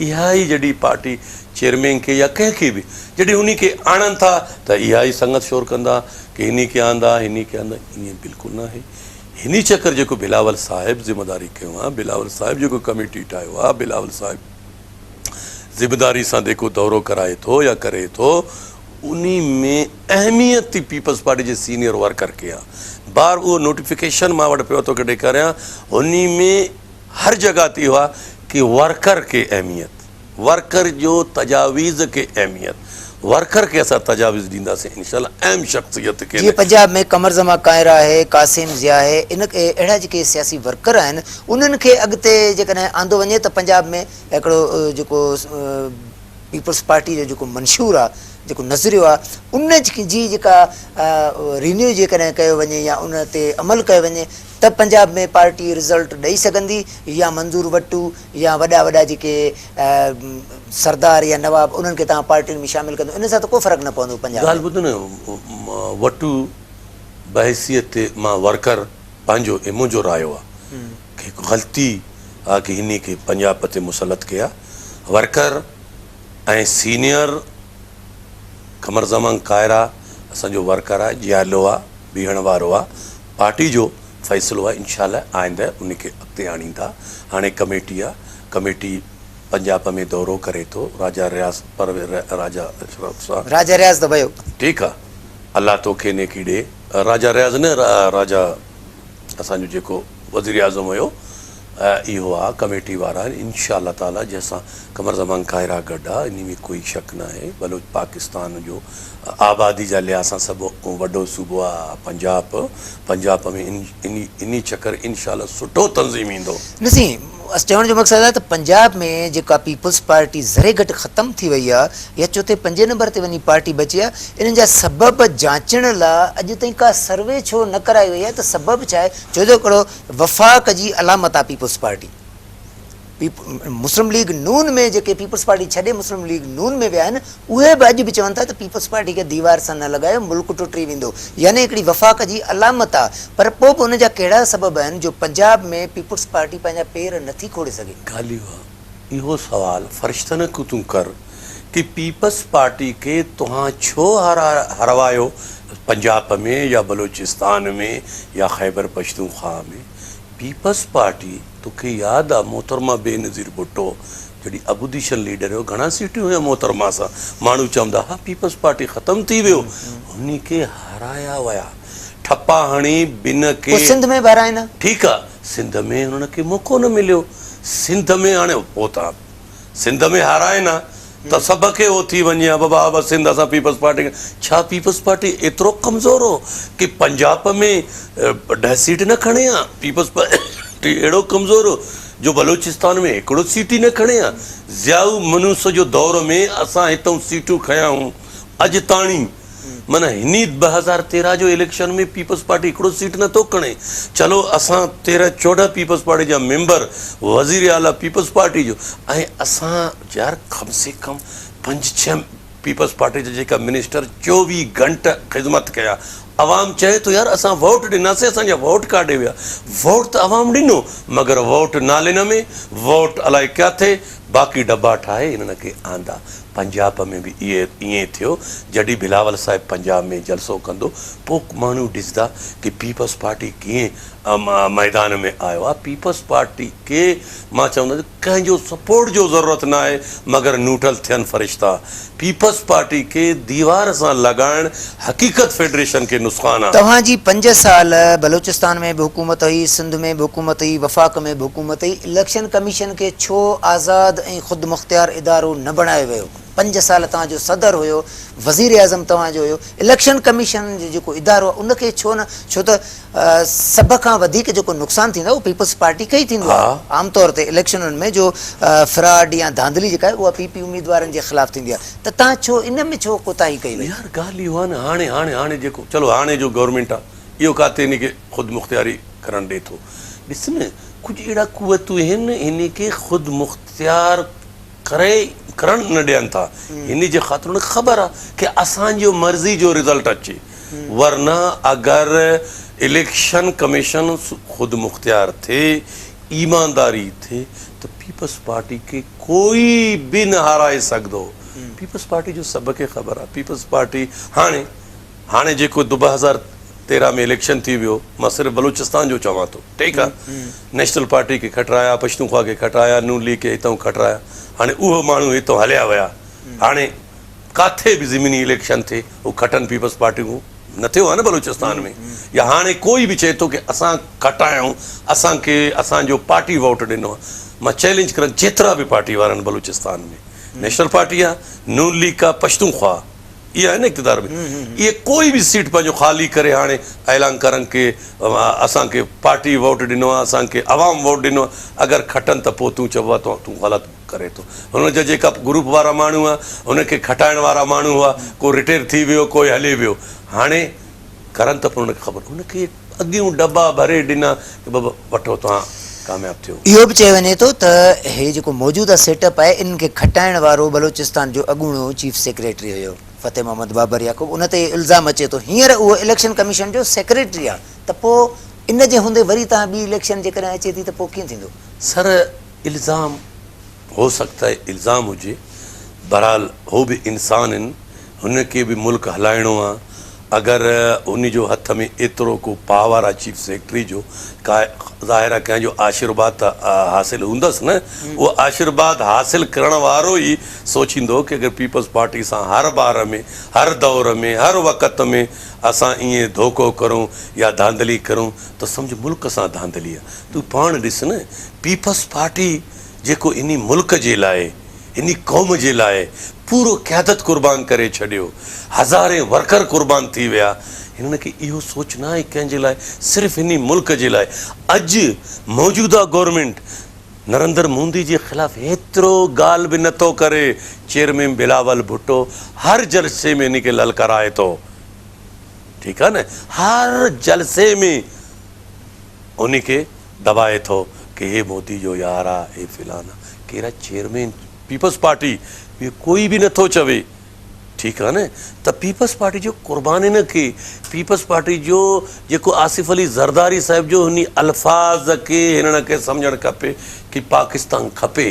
اها ئي جڏهن پارٽي چيئرمين کي يا ڪنهن کي به جڏهن انهي کي آڻن ٿا ته اها ئي سنگت شور ڪندا ڪي هني کي آندا هني کي آندا ائين بلڪل ناهي هني چڪر جيڪو بلاول صاحب ذميداري کنيو آ بلاول صاحب جيڪو ڪميٽي ٺاهيو آ بلاول صاحب ذميداري سان جيڪو دورو ڪرائي ٿو يا ڪري ٿو انهي ۾ اهميت ٿي پيپلز پارٽي جي سينيئر ورڪر کي آ بار اهو نوٽيفڪيشن مان وٽ پيو آ توکي ڏيکاريان انهي ۾ هر جڳهه تي اهو آ ڪي ورڪر کي اهميت ورڪر جو تجاويز کي اهميت ورڪر کي اسان تجاويز ڏينداسين انشاء الله اهم شخصيت کي جيئن پنجاب ۾ قمر زمان ڪائرا آهي، قاسم ضياء آهي، ان اهڙا جيڪي سياسي ورڪر آهن انهن کي اڳتي جيڪڏهن آندو وڃي ته پنجاب ۾ هڪڙو جيڪو پيپلز پارٽي جو جيڪو منشور آ جيڪو نظريو آ ان جي جيڪا رينيو جيڪڏهن ڪيو وڃي يا ان تي عمل ڪيو وڃي ته پنجاب ۾ پارٽي رزلٽ ڏئي سگهندي يا منظور وٽو يا وڏا وڏا جيڪي سردار يا نواب انهن کي توهان پارٽين ۾ شامل ڪندو ان سان ته ڪو فرق نه پوندو پنجاب ڳالهه ٻڌ نه وٽو بحيثيت مان ورڪر پنهنجو ۽ منهنجو رايو آ ڪي هڪ غلطي آ ڪي هني کي پنجاب تي مسلط ڪيا ورڪر ۽ سينئر قمر زمان ڪائرا اسان جو ورڪر آ جيالو آ بيهڻ وارو آ پارٽي جو فيصلو آ انشاء الله آئنده ان کي اڳتي آڻيندا هاڻي ڪميٽي آ ڪميٽي پنجاب ۾ دورو ڪري ٿو راجا رياض پر راجا اشرف سان راجا رياض ته ويو. ٺيڪ آ الله توکي نيڪي ڏي راجا رياض نه راجا اسان جو جيڪو وزير اعظم هيو اهو آ ڪميٽي وارا آهن انشاء الله تعالي جنهن سان قمر زمان ڪائرا گڏ آ انهي ۾ ڪوئي شڪ ناهي بلوچ پاڪستان جو آبادي جا لحاظ سان سڀ کان وڏو صوبو آ پنجاب پنجاب ۾ انهي چڪر انشاء الله سٺو تنظيم ايندو. نه سائين چوڻ جو مقصد آهي ته پنجاب ۾ جيڪا پيپلز پارٽي ذري گهٽ ختم ٿي وئي آ يا چوٿين پنجين نمبر تي وڃي پارٽي بچي آ انهن جا سبب جاچڻ لا اڄ تائين ڪا سروي ڇو نه ڪرائي وئي آهي ته سبب ڇا آهي ڇو جو هڪڙو وفاق جي علامت آ پيپلز پارٽي مسلم ليگ نون ۾ جيڪي پيپلز پارٽي ڇڏي مسلم ليگ نون ۾ ويا آهن اهي به اڄ به چون ٿا ته پيپلز پارٽي کي ديوار سان نه لڳايو ملڪ ٽٽي ويندو يعني هڪڙي وفاق جي علامت آ پر پوء به ان جا ڪهڙا سبب آهن جو پنجاب ۾ پيپلز پارٽي پنهنجا پير نه ٿي کوڙي سگهي. ڳالهه اها اهو سوال فرشتن کان تون ڪر ڪي پيپلز پارٽي کي توهان ڇو هروايو پنجاب ۾ يا بلوچستان ۾ يا خيبر پشتونخواهه ۾ پيپلز پارٽي توکي ياد آ محترمه بينظير ڀٽو جڏهن اپوزيشن ليڊر هيو گهڻا سيٽيون هيون محترمه سان ماڻهو چوندا ها پيپلز پارٽي ختم ٿي ويو هن کي هارايا ويا ٺپا هڻي بن کي پوء سنڌ ۾ به هارائين ها. ٺيڪ آ سنڌ ۾ هنن کي موقعو نه مليو سنڌ ۾ هاڻي پوء ته سنڌ ۾ هارائين ها ته سڀ کي اهو ٿي وڃي ها بابا ها سنڌ اسان پيپلز پارٽي کي ڇا پيپلز پارٽي ايترو ڪمزور هو ڪي پنجاب ۾ ڏهه سيٽ نه کڻي ها پيپلز پارٽي اهڙو ڪمزور هو جو بلوچستان ۾ هڪڙو سيٽ ئي نه کڻي ها ضياء منوس جو دور ۾ اسان هتئون سيٽون کنيا هون اڄ تاڻي معنيٰ هني 2013 جو اليڪشن ۾ پيپلز پارٽي هڪڙو سيٽ نه ٿو کڻي چلو اسان 13 14 پيپلز پارٽي جا ميمبر وزير اعليٰ پيپلز پارٽي جو ۽ اسان يار ڪم سي ڪم پنج ڇهه پيپلز پارٽي جا جيڪا منسٽر 24 گهنٽه خدمت ڪيا عوام چئي ٿو يار اسان ووٽ ڏناسي اسان جا ووٽ ڪاڏي ويا ووٽ ته عوام ڏنو مگر ووٽ نالين ۾ ووٽ الائي ڪاٿي باقي ڊبا ٺاهي هنن کي آندا پنجاب ۾ به ائين ٿيو، جڏهن بلاول صاحب پنجاب ۾ جلسو ڪندو پوء ماڻهو ڏسندا ڪي پيپلز پارٽي ڪيئن ميدان ۾ آيو آهي، پيپلز پارٽي کي مان چوندس ڪنهن جو سپورٽ جو ضرورت ناهي مگر نيوٽرل ٿين فرشتا، پيپلز پارٽي کي ديوار سان لڳائڻ حقيقت فيڊريشن کي نسخان آهي. توهان جي پنج سال بلوچستان ۾ به حڪومت هئي، سنڌ ۾ به حڪومت هئي، وفاق ۾ به حڪومت هئي، اليڪشن ڪميشن کي ڇو آزاد ۽ خودمختيار ادارو نه بڻايو ويو؟ پنج سال توهان جو صدر هيو، وزيراعظم توهان جو هيو، اليڪشن ڪميشن جو جيڪو ادارو آهي ان کي ڇو نه، ڇو ته سڀ کان وڌيڪ جيڪو نقصان ٿيندو آهي اهو پيپلز پارٽي کي ئي ٿيندو آهي، عام طور تي اليڪشنن ۾ جو فراڊ يا ڌانڌلي جيڪا آهي اها پي پي اميدوارن جي خلاف ٿيندي آهي ته توهان ڇو ان ۾ ڇو ڪوتاهي ڪئي وئي؟ يار ڳالهه اها آهي نه هاڻي هاڻي هاڻي جيڪو چلو هاڻي جو گورنمينٽ آهي اهو ڪاٿي هن کي خودمختياري ڪرڻ ڏي ٿو ڏس نه ڪجهه اهڙا قوتون آهن هن کي خودمختيار ڪري ڪرڻ نه ڏين ٿا هن جي خاطر ان کي خبر آ ڪي اسان جو مرضي جو رزلٽ اچي ورنه اگر اليڪشن ڪميشن خود مختيار ٿئي ايمانداري ٿئي ته پيپلز پارٽي کي ڪوئي به نه هارائي سگهندو پيپلز پارٽي جو سڀ کي خبر آ پيپلز پارٽي هاڻي هاڻي جيڪو 2013 ۾ اليڪشن ٿي ويو مان صرف بلوچستان جو چوان ٿو ٺيڪ آ نيشنل پارٽي کي کٽرايا پشتونخوا کي کٽرايا نون ليگ کي هتئون کٽرايا هاڻي اهو ماڻهو هتئون هليا ويا هاڻي ڪاٿي به ضمني اليڪشن ٿئي هو کٽن پيپلز پارٽي کان نه ٿيو آ نه بلوچستان ۾ يا هاڻي ڪوئي به چئي ٿو ڪي اسان کٽايائون اسان کي اسان جو پارٽي ووٽ ڏنو آ مان چئلينج ڪران جيترا به پارٽي وارا آهن بلوچستان ۾ نيشنل پارٽي آ نون ليگ آ پشتونخوا اهي آهن نه اقتدار ۾ اهي ڪوئي به سيٽ پنهنجو خالي ڪري هاڻي اعلان ڪرن ڪي اسان کي پارٽي ووٽ ڏنو آهي اسان کي عوام ووٽ ڏنو آهي اگر کٽن ته پوء تون چئبو آهي تون غلط. ڪري ٿو. هن جا جيڪا گروپ وارا ماڻهو هئا، هن کي کٽائڻ وارا ماڻهو هئا، ڪو رٽير ٿي ويو، ڪوئي هلي ويو. هاڻي ڪرن ته پر هن کي خبر، هن کي اڳيون ڊٻا ڀري ڏنا ڪي بابا وٺو توهان ڪامياب ٿيو. اهو به چيو وڃي ٿو ته هي جيڪو موجوده سيٽ اپ آهي ان کي کٽائڻ وارو بلوچستان جو اڳوڻو چيف سيڪريٽري هيو فتح محمد بابر يعقوب ان تي الزام اچي ٿو هينئر اهو اليڪشن ڪميشن جو سيڪريٽري آهي ته پوء ان جي هوندي وري توهان ٻي اليڪشن جيڪڏهن اچي ٿي ته پوء ڪيئن ٿيندو؟ سر الزام هو سگهتا هي الزام هجي بهرحال هو به انسان هن هن کي به ملڪ هلائڻو آ اگر هن جو هٿ ۾ ايترو ڪو پاور آ چيف سيڪريٽري جو ڪا ظاهر آ ڪنهن جو آشرباد ته حاصل هوندس نه اهو آشرباد حاصل ڪرڻ وارو ئي سوچيندو ڪي اگر پيپلز پارٽي سان هر بار ۾ هر دور ۾ هر وقت ۾ اسان ائين ڌوڪو ڪرون يا ڌانڌلي ڪرون ته سمجهه ملڪ سان ڌانڌلي آ تون پاڻ ڏس نه پيپلز پارٽي جيڪو انهي ملڪ جي لاء انهي قوم جي لاء پورو قيادت قربان ڪري ڇڏيو هزارين ورڪر قربان ٿي ويا هنن کي اهو سوچ نه آهي ڪنهن جي لاء صرف انهي ملڪ جي لاء اڄ موجوده گورنمينٽ نرندر مودي جي خلاف هيترو ڳالهه به نٿو ڪري چيئرمين بلاول ڀٽو هر جلسي ۾ انهي کي للڪارائي ٿو ٺيڪ آهي نه هر جلسي ۾ انهي کي دٻائي ٿو ڪي هي مودي جو يار آ هي فلان آ ڪير آ چيئرمين پيپلز پارٽي ٻيو ڪوئي به نٿو چوي ٺيڪ آ نه ته پيپلز پارٽي جو قربانين کي پيپلز پارٽي جو جيڪو آصف علي زرداري صاحب جو انهي الفاظ کي هنن کي سمجهڻ کپي ڪي پاڪستان کپي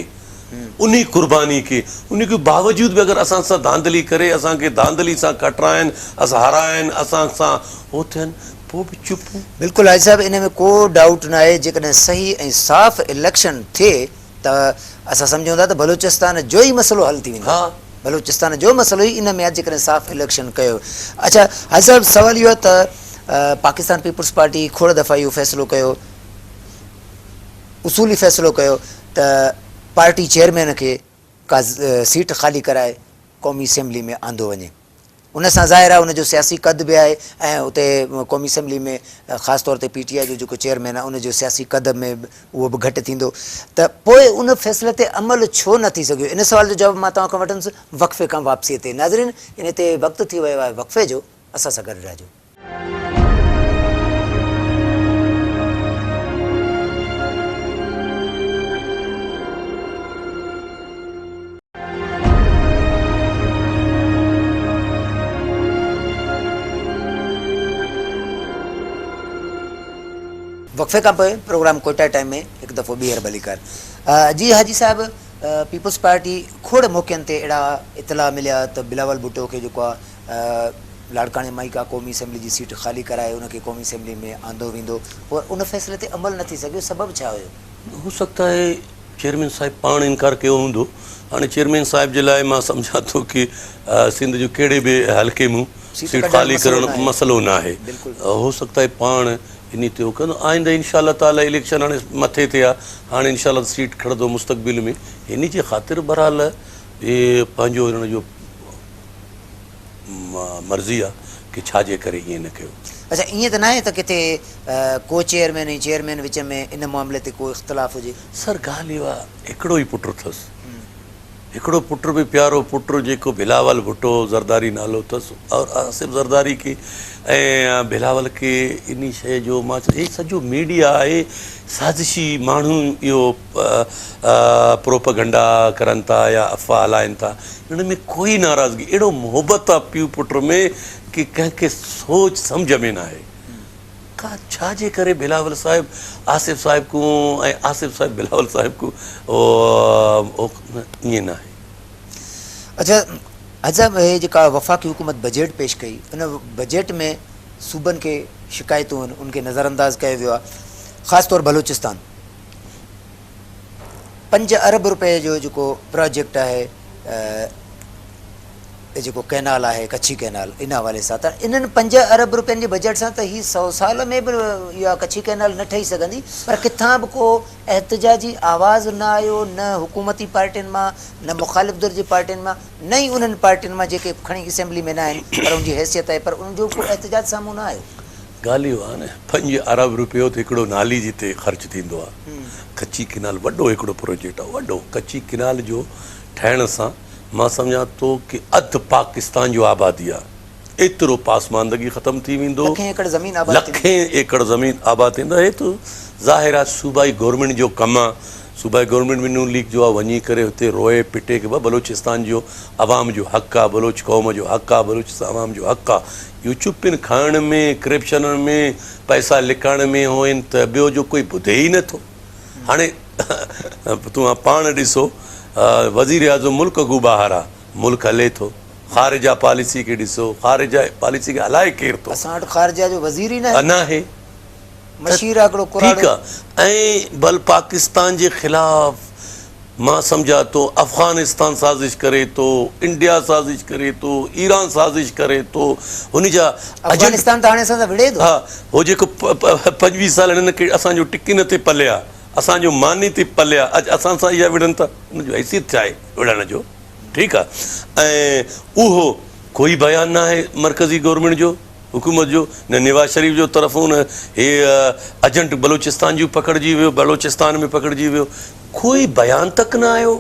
انهي قرباني کي انهي کي باوجود به اگر اسان سان ڌانڌلي ڪري اسان کي ڌانڌلي سان کٽرائن اسان هارائن اسان سان هو ٿين پوء به چپ. بلڪل حاجي صاحب ان ۾ ڪو ڊائوٽ ناهي جيڪڏهن صحيح ۽ صاف اليڪشن ٿئي ته اسان سمجهون ٿا ته بلوچستان جو ئي مسئلو حل ٿي ويندو بلوچستان جو مسئلو ئي ان ۾ آهي جيڪڏهن صاف اليڪشن ڪيو اڇا حاجي صاحب سوال اهو آهي ته پاڪستان پيپلز پارٽي کوڙ دفعا اهو فيصلو ڪيو اصولي فيصلو ڪيو ته پارٽي چيئرمين کي ڪا سيٽ خالي ڪرائي قومي اسيمبلي ۾ آندو وڃي. ان سان ظاهر آهي ان جو سياسي قد به آهي ۽ اتي قومي اسيمبلي ۾ خاص طور تي پي ٽي آء جو جيڪو چيئرمين آهي ان جو سياسي قد ۾ اهو به گهٽ ٿيندو ته پوء ان فيصلي تي عمل ڇو نه ٿي سگهيو؟ ان سوال جو جواب مان توهان کان وٺندس وقفي کان واپسيء تي. ناظرين ان تي وقت ٿي ويو آهي وقفي جو اسان سان گڏ رهجو. وقفي کان پوء پروگرام ڪوئٽا ٽائيم ۾ هڪ دفعو ٻيهر ڀليڪار. جي حاجي صاحب پيپلز پارٽي کوڙ موقعن تي اهڙا اطلاع مليا ته بلاول ڀٽو کي جيڪو آهي لاڙڪاڻي مان ئي ڪا قومي اسيمبلي جي سيٽ خالي ڪرائي ان کي قومي اسيمبلي ۾ آندو ويندو پر ان فيصلي تي عمل نه ٿي سگهيو سبب ڇا هيو؟ هو سگهتا هي چيئرمين صاحب پاڻ انڪار ڪيو هوندو. هاڻي چيئرمين صاحب جي لاء مان سمجهان ٿو ڪي سنڌ جو ڪهڙي به حلقي مون سيٽ خالي ڪرڻ مسئلو ناهي. هو سگهتا هي پاڻ انهي تي هو ڪندو. آئنده انشاء الله تعالي اليڪشن هاڻي مٿي تي آ هاڻي انشاء الله سيٽ کڻندو مستقبل ۾ انهي جي خاطر بهرحال هي پنهنجو هنن جو مرضي آ ڪي ڇا جي ڪري ائين نه ڪيو. اڇا ائين ته ناهي ته ڪٿي ڪو چيئرمين ۽ چيئرمين وچ ۾ ان معاملي تي ڪو اختلاف هجي. سر ڳالهه اها هڪڙو ئي پٽ اٿس هڪڙو پٽ به پيارو پٽ جيڪو بلاول ڀٽو زرداري نالو اٿس اور آصف زرداري کي ۽ بلاول کي انهي شيء جو مان چوان هي سڄو ميڊيا آهي سازشي ماڻهو اهو پروپگنڊا ڪرن ٿا يا افواهه هلائن ٿا انهن ۾ ڪوئي ناراضگي اهڙو محبت آ پيء پٽ ۾ ڪي ڪنهن کي سوچ سمجهه ۾ ناهي ڪا ڇا جي ڪري بلاول صاحب آصف صاحب ڪون ۽ آصف صاحب بلاول صاحب ڪون ائين ناهي. اڇا حاجي صاحب هي جيڪا وفاقي حڪومت بجيٽ پيش ڪئي ان بجيٽ ۾ صوبن کي شڪايتون آهن ان کي نظر انداز ڪيو ويو آهي خاص طور بلوچستان پنج ارب روپئي جو جيڪو پراجيڪٽ آهي جيڪو ڪئنال آهي ڪڇي ڪئنال ان حوالي سان ته انهن پنج ارب روپين جي بجيٽ سان ته هي سو سال ۾ به اها ڪڇي ڪئنال نه ٺهي سگهندي پر ڪٿان به ڪو احتجاجي آواز نه آيو نه حڪومتي پارٽين مان نه مخالف ڌر جي پارٽين مان نه ئي انهن پارٽين مان جيڪي کڻي اسيمبلي ۾ نه آهن پر ان جي حيثيت آهي پر ان جو ڪو احتجاج سامهون نه آيو. ڳالهه اهو آهي نه پنج ارب روپيو ته هڪڙو نالي جي تي خرچ ٿيندو آهي. ڪچي ڪينال وڏو هڪڙو پروجيڪٽ آهي وڏو ڪچي ڪينال جو ٺهڻ سان مان سمجهان ٿو ڪي اڌ پاڪستان جو آبادي آهي ايترو پاسماندگي ختم ٿي ويندو لکين ايڪڙ زمين آباد ٿيندي. لکين ايڪڙ زمين آباد ٿيندو هي ته ظاهر آهي صوبائي گورنمينٽ جو ڪم آهي صوبائي گورنمينٽ به نون ليگ جو آهي وڃي ڪري هتي روئي پٽي ڪي بابا بلوچستان جو عوام جو حق آهي بلوچ قوم جو حق آهي بلوچستان عوام جو حق آهي اهو چپين کائڻ ۾ ڪرپشنن ۾ پئسا لڪائڻ ۾ هئن ته ٻيو جو ڪوئي ٻڌي ئي نه ٿو. هاڻي توهان پاڻ ڏسو وزيراعظم ملڪ کان ٻاهر آ، ملڪ هلي ٿو. خارجه پاليسي کي ڏسو، خارجه پاليسي کي هلائي ڪير ٿو؟ اسان وٽ خارجه جو وزير ئي ناهي. ناهي. مشير آ هڪڙو ڪراڙو. ٺيڪ آ ۽ بل پاڪستان جي خلاف مان سمجهان ٿو افغانستان سازش ڪري ٿو، انڊيا سازش ڪري ٿو، ايران سازش ڪري ٿو، هن جا ايجنٽ. افغانستان ته هاڻي اسان سان وڙهي ٿو. ها هو جيڪو 25 سال هنن کي اسان جو ٽڪي نه ٿي پليا، اسان جو ماني ٿي پليا، اڄ اسان سان اها وڙهن ٿا، ان جو حيثيت ڇا آهي وڙهڻ جو، ٺيڪ آ ۽ اهو ڪوئي بيان ناهي مرڪزي گورنمينٽ جو. حڪومت جو نه نواز شريف جو طرفون نه هي اجنٽ بلوچستان جو پڪڙجي ويو بلوچستان ۾ پڪڙجي ويو ڪوئي بيان تڪ نه آيو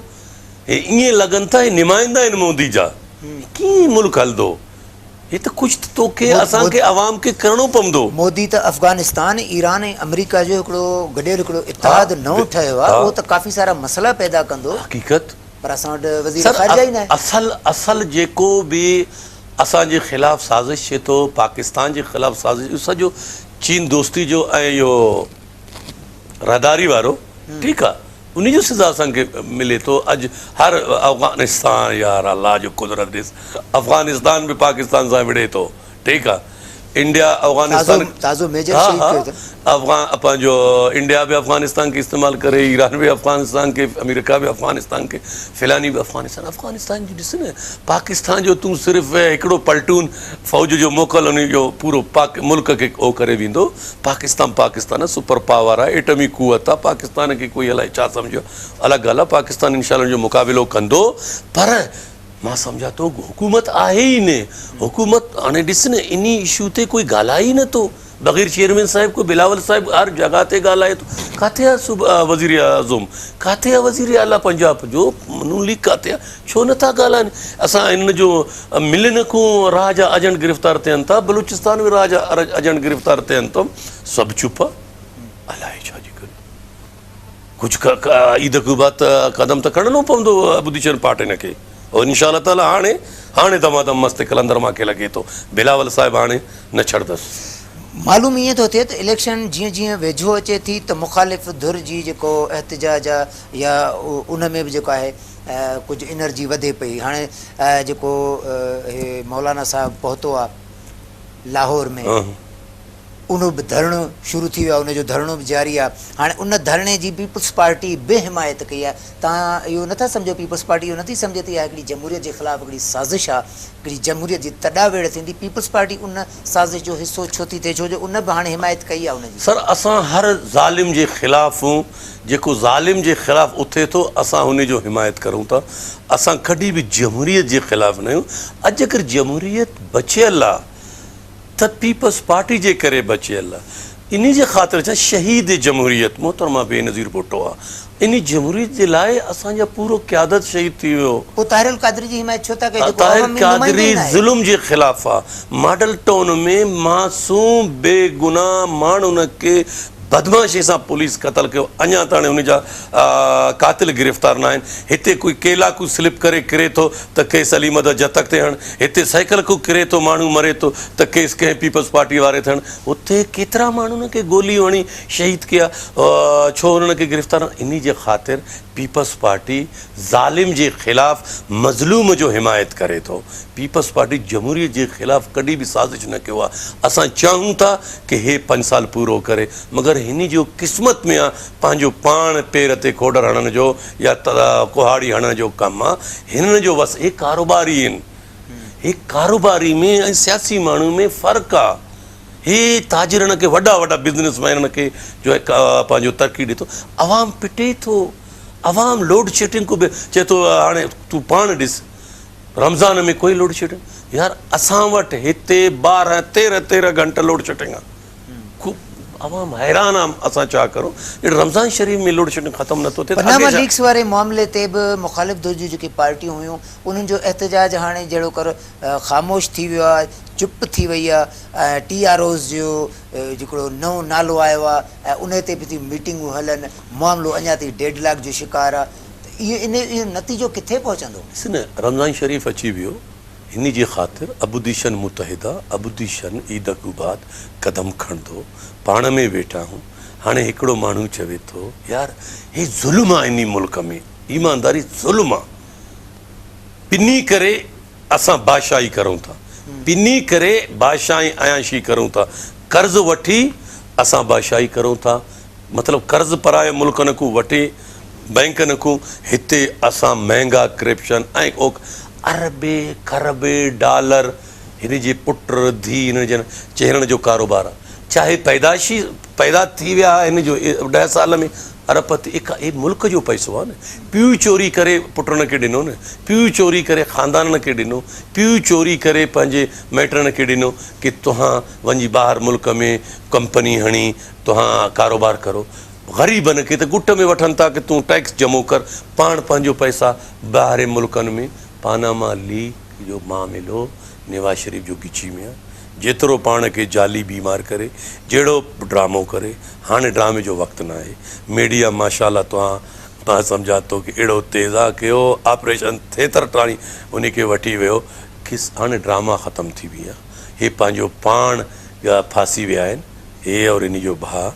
هي ائين لڳن ٿا هي نمائندا آهن مودي جا ڪيئن ملڪ هلندو هي ته ڪجهه ته توکي اسان کي عوام کي ڪرڻو پوندو. مودي ته افغانستان ايران ۽ آمريڪا جو هڪڙو گڏيل هڪڙو اتحاد نئون ٺهيو آهي اهو ته ڪافي سارا مسئلا پيدا ڪندو. حقيقت. پر اسان وٽ وزير خارجه ئي ناهي. اصل اصل جيڪو به اسان جي خلاف سازش ٿئي ٿو پاڪستان جي خلاف سازش اهو سڄو چين دوستي جو ۽ اهو راهداري وارو ٺيڪ آ انهي جو سزا اسان کي ملي ٿو اڄ هر افغانستان يار الله جو قدرت ڏس افغانستان به پاڪستان سان وڙهي ٿو ٺيڪ آ انڊيا افغانستان تازو ميجر شهيد ڪيو اٿن. افغان پنهنجو انڊيا به افغانستان کي استعمال ڪري ايران به افغانستان کي آمريڪا به افغانستان کي فلاني به افغانستان افغانستان جي ڏس نه پاڪستان جو تون صرف هڪڙو پلٽون فوج جو موڪل ان جو پورو پاڪ ملڪ کي او ڪري ويندو پاڪستان پاڪستان سپر پاور آهي ايٽمي قوت آهي پاڪستان کي ڪوئي الائي ڇا سمجهيو الڳ ڳالهه آهي پاڪستان انشاء الله ان جو مقابلو ڪندو پر مان سمجهان ٿو حڪومت آهي ئي نه حڪومت هاڻي ڏس نه انهي اشو تي ڪوئي ڳالهائي ئي نه ٿو بغير چيئرمين صاحب ڪو بلاول صاحب هر جڳهه تي ڳالهائي ٿو ڪاٿي آهي صوب وزير اعظم ڪاٿي آهي وزير اعليٰ پنجاب جو نون ليگ ڪاٿي آهي ڇو نه ٿا ڳالهائن اسان هنن جو ملن کون راهه جا ايجنٽ گرفتار ٿين ٿا بلوچستان ۾ راهه جا ايجنٽ گرفتار ٿين ٿا سڀ چپ الائي ڇا جي ڪري ڪجهه عيد کان بعد ته قدم ته کڻڻو پوندو اپوزيشن پارٽين کي اور انشاء الله تعالي هاڻي هاڻي دما دم مست قلندر مان کي لڳي ٿو بلاول صاحب هاڻي نه ڇڏندس. معلوم ائين ٿو ٿئي ته اليڪشن جيئن جيئن ويجهو اچي ٿي ته مخالف ڌر جي جيڪو احتجاج آ يا ان ۾ به جيڪو آهي ڪجهه انرجي وڌي پئي هاڻي جيڪو هي مولانا صاحب پهتو آ لاهور ۾ ان به ڌرڻو شروع ٿي ويو آهي، ان جو ڌرڻو به جاري آهي، هاڻي ان ڌرڻي جي پيپلز پارٽي به حمايت ڪئي آهي، توهان اهو نٿا سمجهو پيپلز پارٽي اهو نٿي سمجهي ته اها هڪڙي جمهوريت جي خلاف هڪڙي سازش آهي، هڪڙي جمهوريت جي تڏا ويڙهه ٿيندي، پيپلز پارٽي ان سازش جو حصو ڇو ٿي ٿئي، ڇو جو ان به هاڻي حمايت ڪئي آهي ان جي. سر اسان هر ظالم جي خلاف هون جيڪو ظالم جي خلاف اٿي ٿو اسان ان جو حمايت ڪرون ٿا اسان ڪڏهن به جمهوريت جي خلاف نه آهيون اڄ اگر جمهوريت بچيل آ ته پيپلز پارٽي جي ڪري بچيل انهي جي خاطر ڇا شهيد جمهوريت محترمه بينظير ڀٽو آ انهي جمهوريت جي لاء اسان جا پورو قيادت شهيد ٿي ويو. پوء طاهر القادري جي حمايت ڇو ٿا ڪيو جيڪو طاهر عوامي نمائندو قادري ئي ناهي. ظلم جي خلاف آ ماڊل ٽائون ۾ معصوم بي گناهه ماڻهن کي بدمعاشي سان پوليس قتل ڪيو اڃا تاڻي ان جا قاتل گرفتار ناهن هتي ڪوئي ڪيلا ڪو سلپ ڪري ڪري ٿو ته ڪيس علي مدد جتڪ تي هڻ هتي سائيڪل ڪو ڪري ٿو ماڻهو مري ٿو ته ڪيس ڪنهن پيپلز پارٽي واري تي هڻ هتي ڪيترا ماڻهن کي گوليون هڻي شهيد ڪيا ڇو انهن کي گرفتار انهي جي خاطر پيپلز پارٽي ظالم جي خلاف مظلوم جو حمايت ڪري ٿو. پيپلز پارٽي جمهوريت جي خلاف ڪڏهن به سازش نه ڪيو آ. اسان چاهيون ٿا ڪه هي پنج سال پورو ڪري مگر هن جو قسمت ۾ آ پنهنجو پاڻ پير تي کوڏر هڻڻ جو يا ڪهاڙي هڻڻ جو ڪم آ. هنن جو وس هي ڪاروباري آهن. هي ڪاروباري ۾ ۽ سياسي ماڻهو ۾ فرق آ. هي تاجرن کي وڏا وڏا بزنس مينن کي جو آهي پنهنجو ترقي ڏي ٿو. عوام پٽي ٿو. عوام لوڊ شيڊنگ کو به چئي ٿو هاڻي تون پاڻ ڏس رمضان ۾ ڪوئي لوڊ شيڊنگ يار اسان وٽ هتي 12 13 13 گهنٽا لوڊ شيڊنگ آ. عوام حيران آ اسان ڇا ڪرون ڄڻ رمضان شريف ۾ لوڊ شيڊنگ ختم نٿو ٿئي ته پناما اڳي ڇا. ليڪس واري معاملي تي به مخالف ڌر جون جيڪي پارٽيون هيون انهن جو احتجاج هاڻي جهڙوڪر خاموش ٿي ويو آهي چپ ٿي وئي آهي ۽ ٽي آر اوز جو جيڪڙو نئون نالو آيو آهي ۽ انهي تي به ٿيون ميٽنگون هلن معاملو اڃا تائين ڊيڊ لاڪ جو شڪار آهي ته اهو انهي اهو نتيجو ڪٿي پهچندو؟ ڏس نه رمضان شريف اچي ويو هن جي خاطر اپوزيشن متحده اپوزيشن عيد کان بعد قدم کڻندو پاڻ ۾ ويٺا آهيون هاڻي هڪڙو ماڻهو چوي ٿو يار هي ظلم آ انهي ملڪ ۾ ايمانداري ظلم آ پني ڪري اسان بادشاهي ڪرون ٿا پني ڪري بادشاهي عياشي ڪرون ٿا قرض وٺي اسان بادشاهي ڪرون ٿا مطلب قرض پرائي ملڪن کون وٺي بئنڪن کون هتي اسان مهنگا ڪرپشن ۽ اوڪ اربين کربين ڊالر هن جي پٽ ڌي هن جن چهرن جو ڪاروبار آ چاهي پيدائشي پيدا ٿي ويا هن جو ڏهه سال ۾ ارب پتي هي ملڪ جو پئسو آ نه پيء چوري ڪري پٽن کي ڏنو نه پيء چوري ڪري خاندانن کي ڏنو پيء چوري ڪري پنهنجي مائٽن کي ڏنو ڪي توهان وڃي ٻاهر ملڪ ۾ ڪمپني هڻي توهان ڪاروبار ڪرو غريبن کي ته ڳٽ ۾ وٺن ٿا ڪي تون ٽيڪس جمعو ڪر پاڻ پنهنجو پئسا ٻاهرين ملڪن ۾ پاناما ليڪ جو معاملو نواز شريف جو ڳچي ۾ آ جيترو پاڻ کي جعلي بيمار ڪري جهڙو به ڊرامو ڪري هاڻي ڊرامي جو وقت ناهي ميڊيا ماشاءالله توهان مان سمجهان ٿو ڪي اهڙو تيز آ ڪي اهو آپريشن ٿيتر ٽاڻي انهي کي وٺي ويو کس هاڻي ڊراما ختم ٿي ويا هي پنهنجو پاڻ ڦاسي ويا آهن هي اور ان جو ڀاء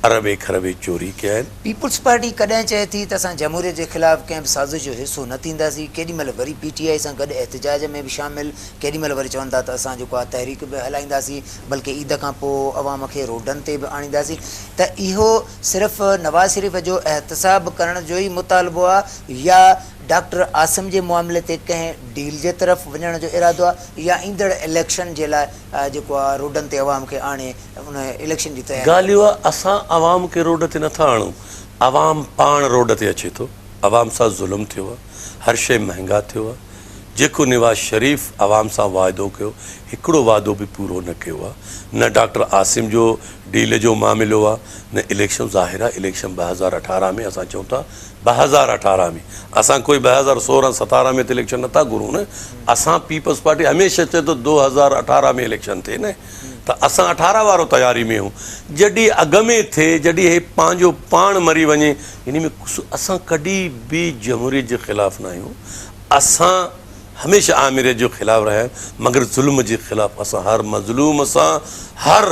اربين کربين چوري ڪيا آهن. پيپلز پارٽي ڪڏهن چئي ٿي ته اسان جمهوريت جي خلاف ڪنهن به سازش جو حصو نه ٿينداسين، ڪيڏي مهل وري پي ٽي آء سان گڏ احتجاج ۾ به شامل، ڪيڏي مهل وري چون ٿا ته اسان جيڪو آهي تحريڪ به هلائينداسين بلڪه عيد کان پوء عوام کي روڊن تي به آڻينداسين ته اهو صرف نواز شريف جو احتساب ڪرڻ جو ئي مطالبو آهي يا ڊاڪٽر عاصم جي معاملي تي ڪنهن ڊيل جي طرف وڃڻ جو ارادو آهي يا ايندڙ اليڪشن جي لاء جيڪو آهي روڊن تي عوام کي آڻي ان اليڪشن جي تياري ڳالهه اها اسان عوام کي روڊ تي نٿا آڻون عوام پاڻ روڊ تي اچي ٿو عوام سان ظلم ٿيو آهي هر شيء مهنگا ٿيو آهي جيڪو نواز شريف عوام سان واعدو ڪيو هڪڙو واعدو به پورو نه ڪيو آهي نه ڊاڪٽر عاصم جو ڊيل جو معاملو آهي نه اليڪشن ظاهر آهي اليڪشن 2018 ۾ اسان چئون ٿا 2018 ۾ اسان ڪوئي 2016 17 ۾ ته اليڪشن نٿا گهرون نه اسان پيپلز پارٽي هميشه چئي ٿو 2018 ۾ اليڪشن ٿئي نه ته اسان 18 وارو تياري ۾ آهيون جڏهن اڳ ۾ ٿئي جڏهن هي پنهنجو پاڻ مري وڃي ان ۾ اسان ڪڏهن به جمهوريت جي خلاف نه آهيون اسان هميشه آمريت جي خلاف رهيا آهيون مگر ظلم جي خلاف اسان هر مظلوم سان هر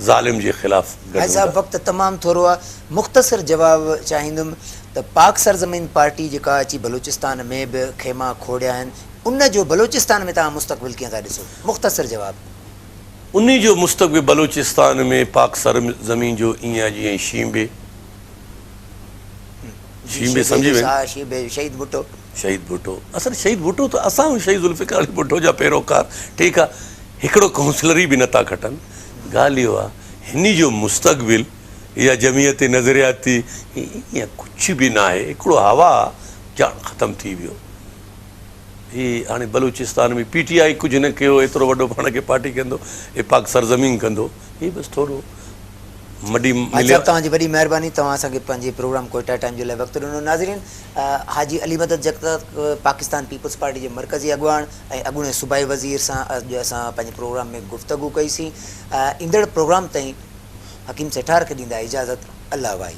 ظالم جي خلاف گڏ حاجي صاحب هوندا. وقت تمام ٿورو آ مختصر جواب چاهيندم ته پاڪ سرزمين پارٽي جيڪا اچي بلوچستان ۾ به خيما کوڙيا آهن ان جو بلوچستان ۾ توهان مستقبل ڪيئن ٿا ڏسو مختصر جواب. انهي جو مستقبل بلوچستان ۾ پاڪ سر زمين جو ائين آ جيئن شينبي شينبي سمجهي وين. ها شينبي شهيد ڀٽو. شهيد ڀٽو اصل شهيد ڀٽو ته اسان به شهيد ذوالفقار علي ڀٽو جا پيروڪار ٺيڪ آ هڪڙو ڪائونسلر ئي به نٿا کٽن ڳالهه اهو آ هني جو مستقبل يا جمعيت نظرياتي ائين ڪجهه به ناهي هڪڙو هوا آ ڄاڻ ختم ٿي ويو. هي هاڻي بلوچستان ۾ پي ٽي آء ڪجهه نه ڪيو ايترو وڏو پاڻ کي پارٽي ڪندو هي پاڪ سرزمين ڪندو هي بس ٿورو مڏي حاجي مليا. صاحب توهان جي وڏي مهرباني توهان اسان کي پنهنجي پروگرام ڪوئيٽا ٽائيم جي لاء وقت ڏنو ناظرين حاجي علي مدد جڳتاپ پاڪستان پيپلز پارٽي جي مرڪزي اڳواڻ ۽ اڳوڻي صوبائي وزير سان اڄ اسان پنهنجي پروگرام ۾ گفتگو ڪئي سين ايندڙ پروگرام تائين حڪيم سيٺار کي ڏيندا اجازت الله واهي.